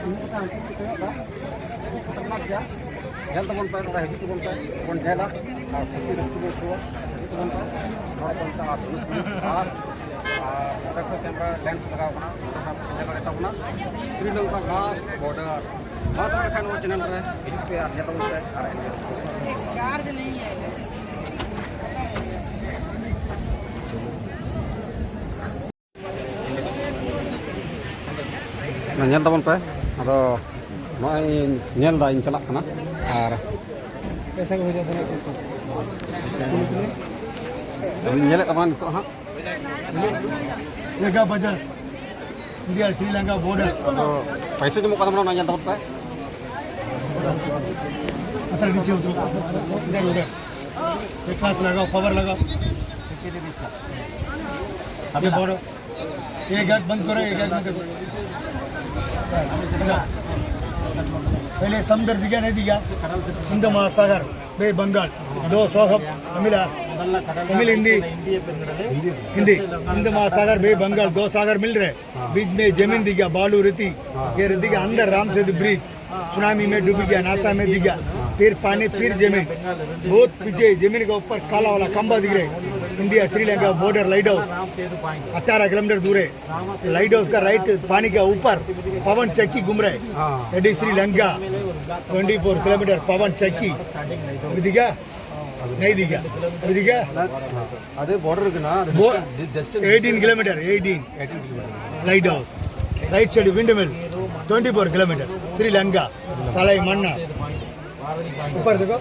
ᱛᱤᱸᱜᱩ ᱠᱟᱛᱮ ᱦᱟᱱᱛᱮ ᱠᱚ ᱠᱚᱭᱚᱜ ᱫᱟ᱾ ᱧᱮᱞ ᱛᱟᱵᱚᱱ ᱯᱮ, ᱱᱚᱰᱮ ᱦᱤᱡᱩᱜ ᱛᱟᱵᱚᱱ ᱯᱮ, ᱵᱚᱱ ᱧᱮᱞᱟ ᱟᱨ ᱠᱩᱥᱤ ᱨᱟᱹᱥᱠᱟᱹ ᱵᱚᱱ ᱟᱹᱭᱠᱟᱹᱣᱟ᱾ ᱦᱤᱡᱩᱜ ᱛᱟᱵᱚᱱ ᱯᱮ, ᱱᱚᱰᱮ ᱠᱚ ᱢᱮᱛᱟᱜᱼᱟ ᱫᱷᱚᱱᱩᱥ ᱠᱩᱲᱤ ᱯᱷᱟᱥᱴ᱾ ᱟᱨ ᱱᱚᱰᱮ ᱠᱷᱚᱱ ᱠᱮᱢᱨᱟ ᱞᱮᱱᱥ ᱞᱟᱜᱟᱣ ᱠᱟᱱᱟ, ᱱᱚᱰᱮ ᱠᱷᱚᱱ ᱧᱮᱞ ᱫᱟᱲᱮ ᱛᱟᱵᱚᱱᱟ ᱥᱨᱤᱞᱚᱝᱠᱟ ᱞᱟᱥᱴ ᱵᱚᱨᱰᱟᱨ᱾ ᱢᱟ ᱛᱚᱵᱮ ᱠᱷᱟᱱ ᱱᱚᱣᱟ ᱪᱮᱱᱮᱞ ᱨᱮ ᱦᱤᱡᱩᱜ ᱯᱮ ᱟᱨ ᱧᱮᱞ ᱛᱟᱵᱚᱱ ᱯᱮ ᱟᱨ ᱮᱱᱡᱚᱭ ᱛᱟᱵᱚᱱ ᱯᱮ᱾ ᱧᱮᱞ ᱛᱟᱵᱚᱱ ᱯᱮ᱾ ᱟᱫᱚ ᱱᱚᱜᱼᱚᱭ ᱤᱧ ᱧᱮᱞ ᱫᱟ, ᱤᱧ ᱪᱟᱞᱟᱜ ᱠᱟᱱᱟ᱾ ᱟᱨ ᱟᱹᱵᱤᱱ ᱧᱮᱞᱮᱫ ᱛᱟᱵᱚᱱᱟ ᱱᱤᱛᱚᱜ ᱦᱟᱸᱜ᱾ ᱞᱮᱜᱟ ᱵᱟᱡᱟᱨ, ᱤᱱᱰᱤᱭᱟ ᱥᱨᱤᱞᱚᱝᱠᱟ ᱵᱚᱨᱰᱟᱨ᱾ ᱟᱫᱚ ᱯᱟᱭᱥᱟ ᱧᱟᱢᱚᱜ ᱠᱟᱱ ᱛᱟᱵᱚᱱᱟ, ᱚᱱᱟ ᱧᱮᱞ ᱛᱟᱵᱚᱱ ᱯᱮ᱾ ᱯᱟᱛᱷᱟᱨ ᱱᱤᱪᱮ ᱩᱛᱨᱚ, ᱤᱫᱷᱟᱨ ᱩᱫᱷᱟᱨ, ये फ्लैश लगाओ, पावर लगाओ। ये बॉर्डर, ये गेट बंद करो, ये गेट बंद करो। पहले समुद्र दिखा, नहीं दिखा? हिंद महासागर, बे बंगाल, दो सोहब, तमिल, तमिल हिंदी, हिंदी, हिंद महासागर, बे बंगाल, दो सागर मिल रहे। बीच में जमीन दिखा, बालू रेती, ये रेती के अंदर राम सेतु ब्रिज, सुनामी में डूब गया, नासा में दिखा, फिर पानी, फिर जमीन, बहुत पीछे जमीन के ऊपर काला वाला खंबा दिख रहे। India Sri Lanka border light house अठारह किलोमीटर दूर है। लाइट हाउस का राइट पानी के ऊपर पवन चक्की घूम रहे। हाँ। AD Sri Lanka twenty four kilometre पवन चक्की। अभी दिखा? नहीं दिखा। अभी दिखा? हाँ। अरे बॉर्डर के ना, वो distance, distance. Eighteen kilometre, eighteen. Light house, right side windmill, twenty four kilometre, Sri Lanka, तलाई मन्ना। ऊपर देखो।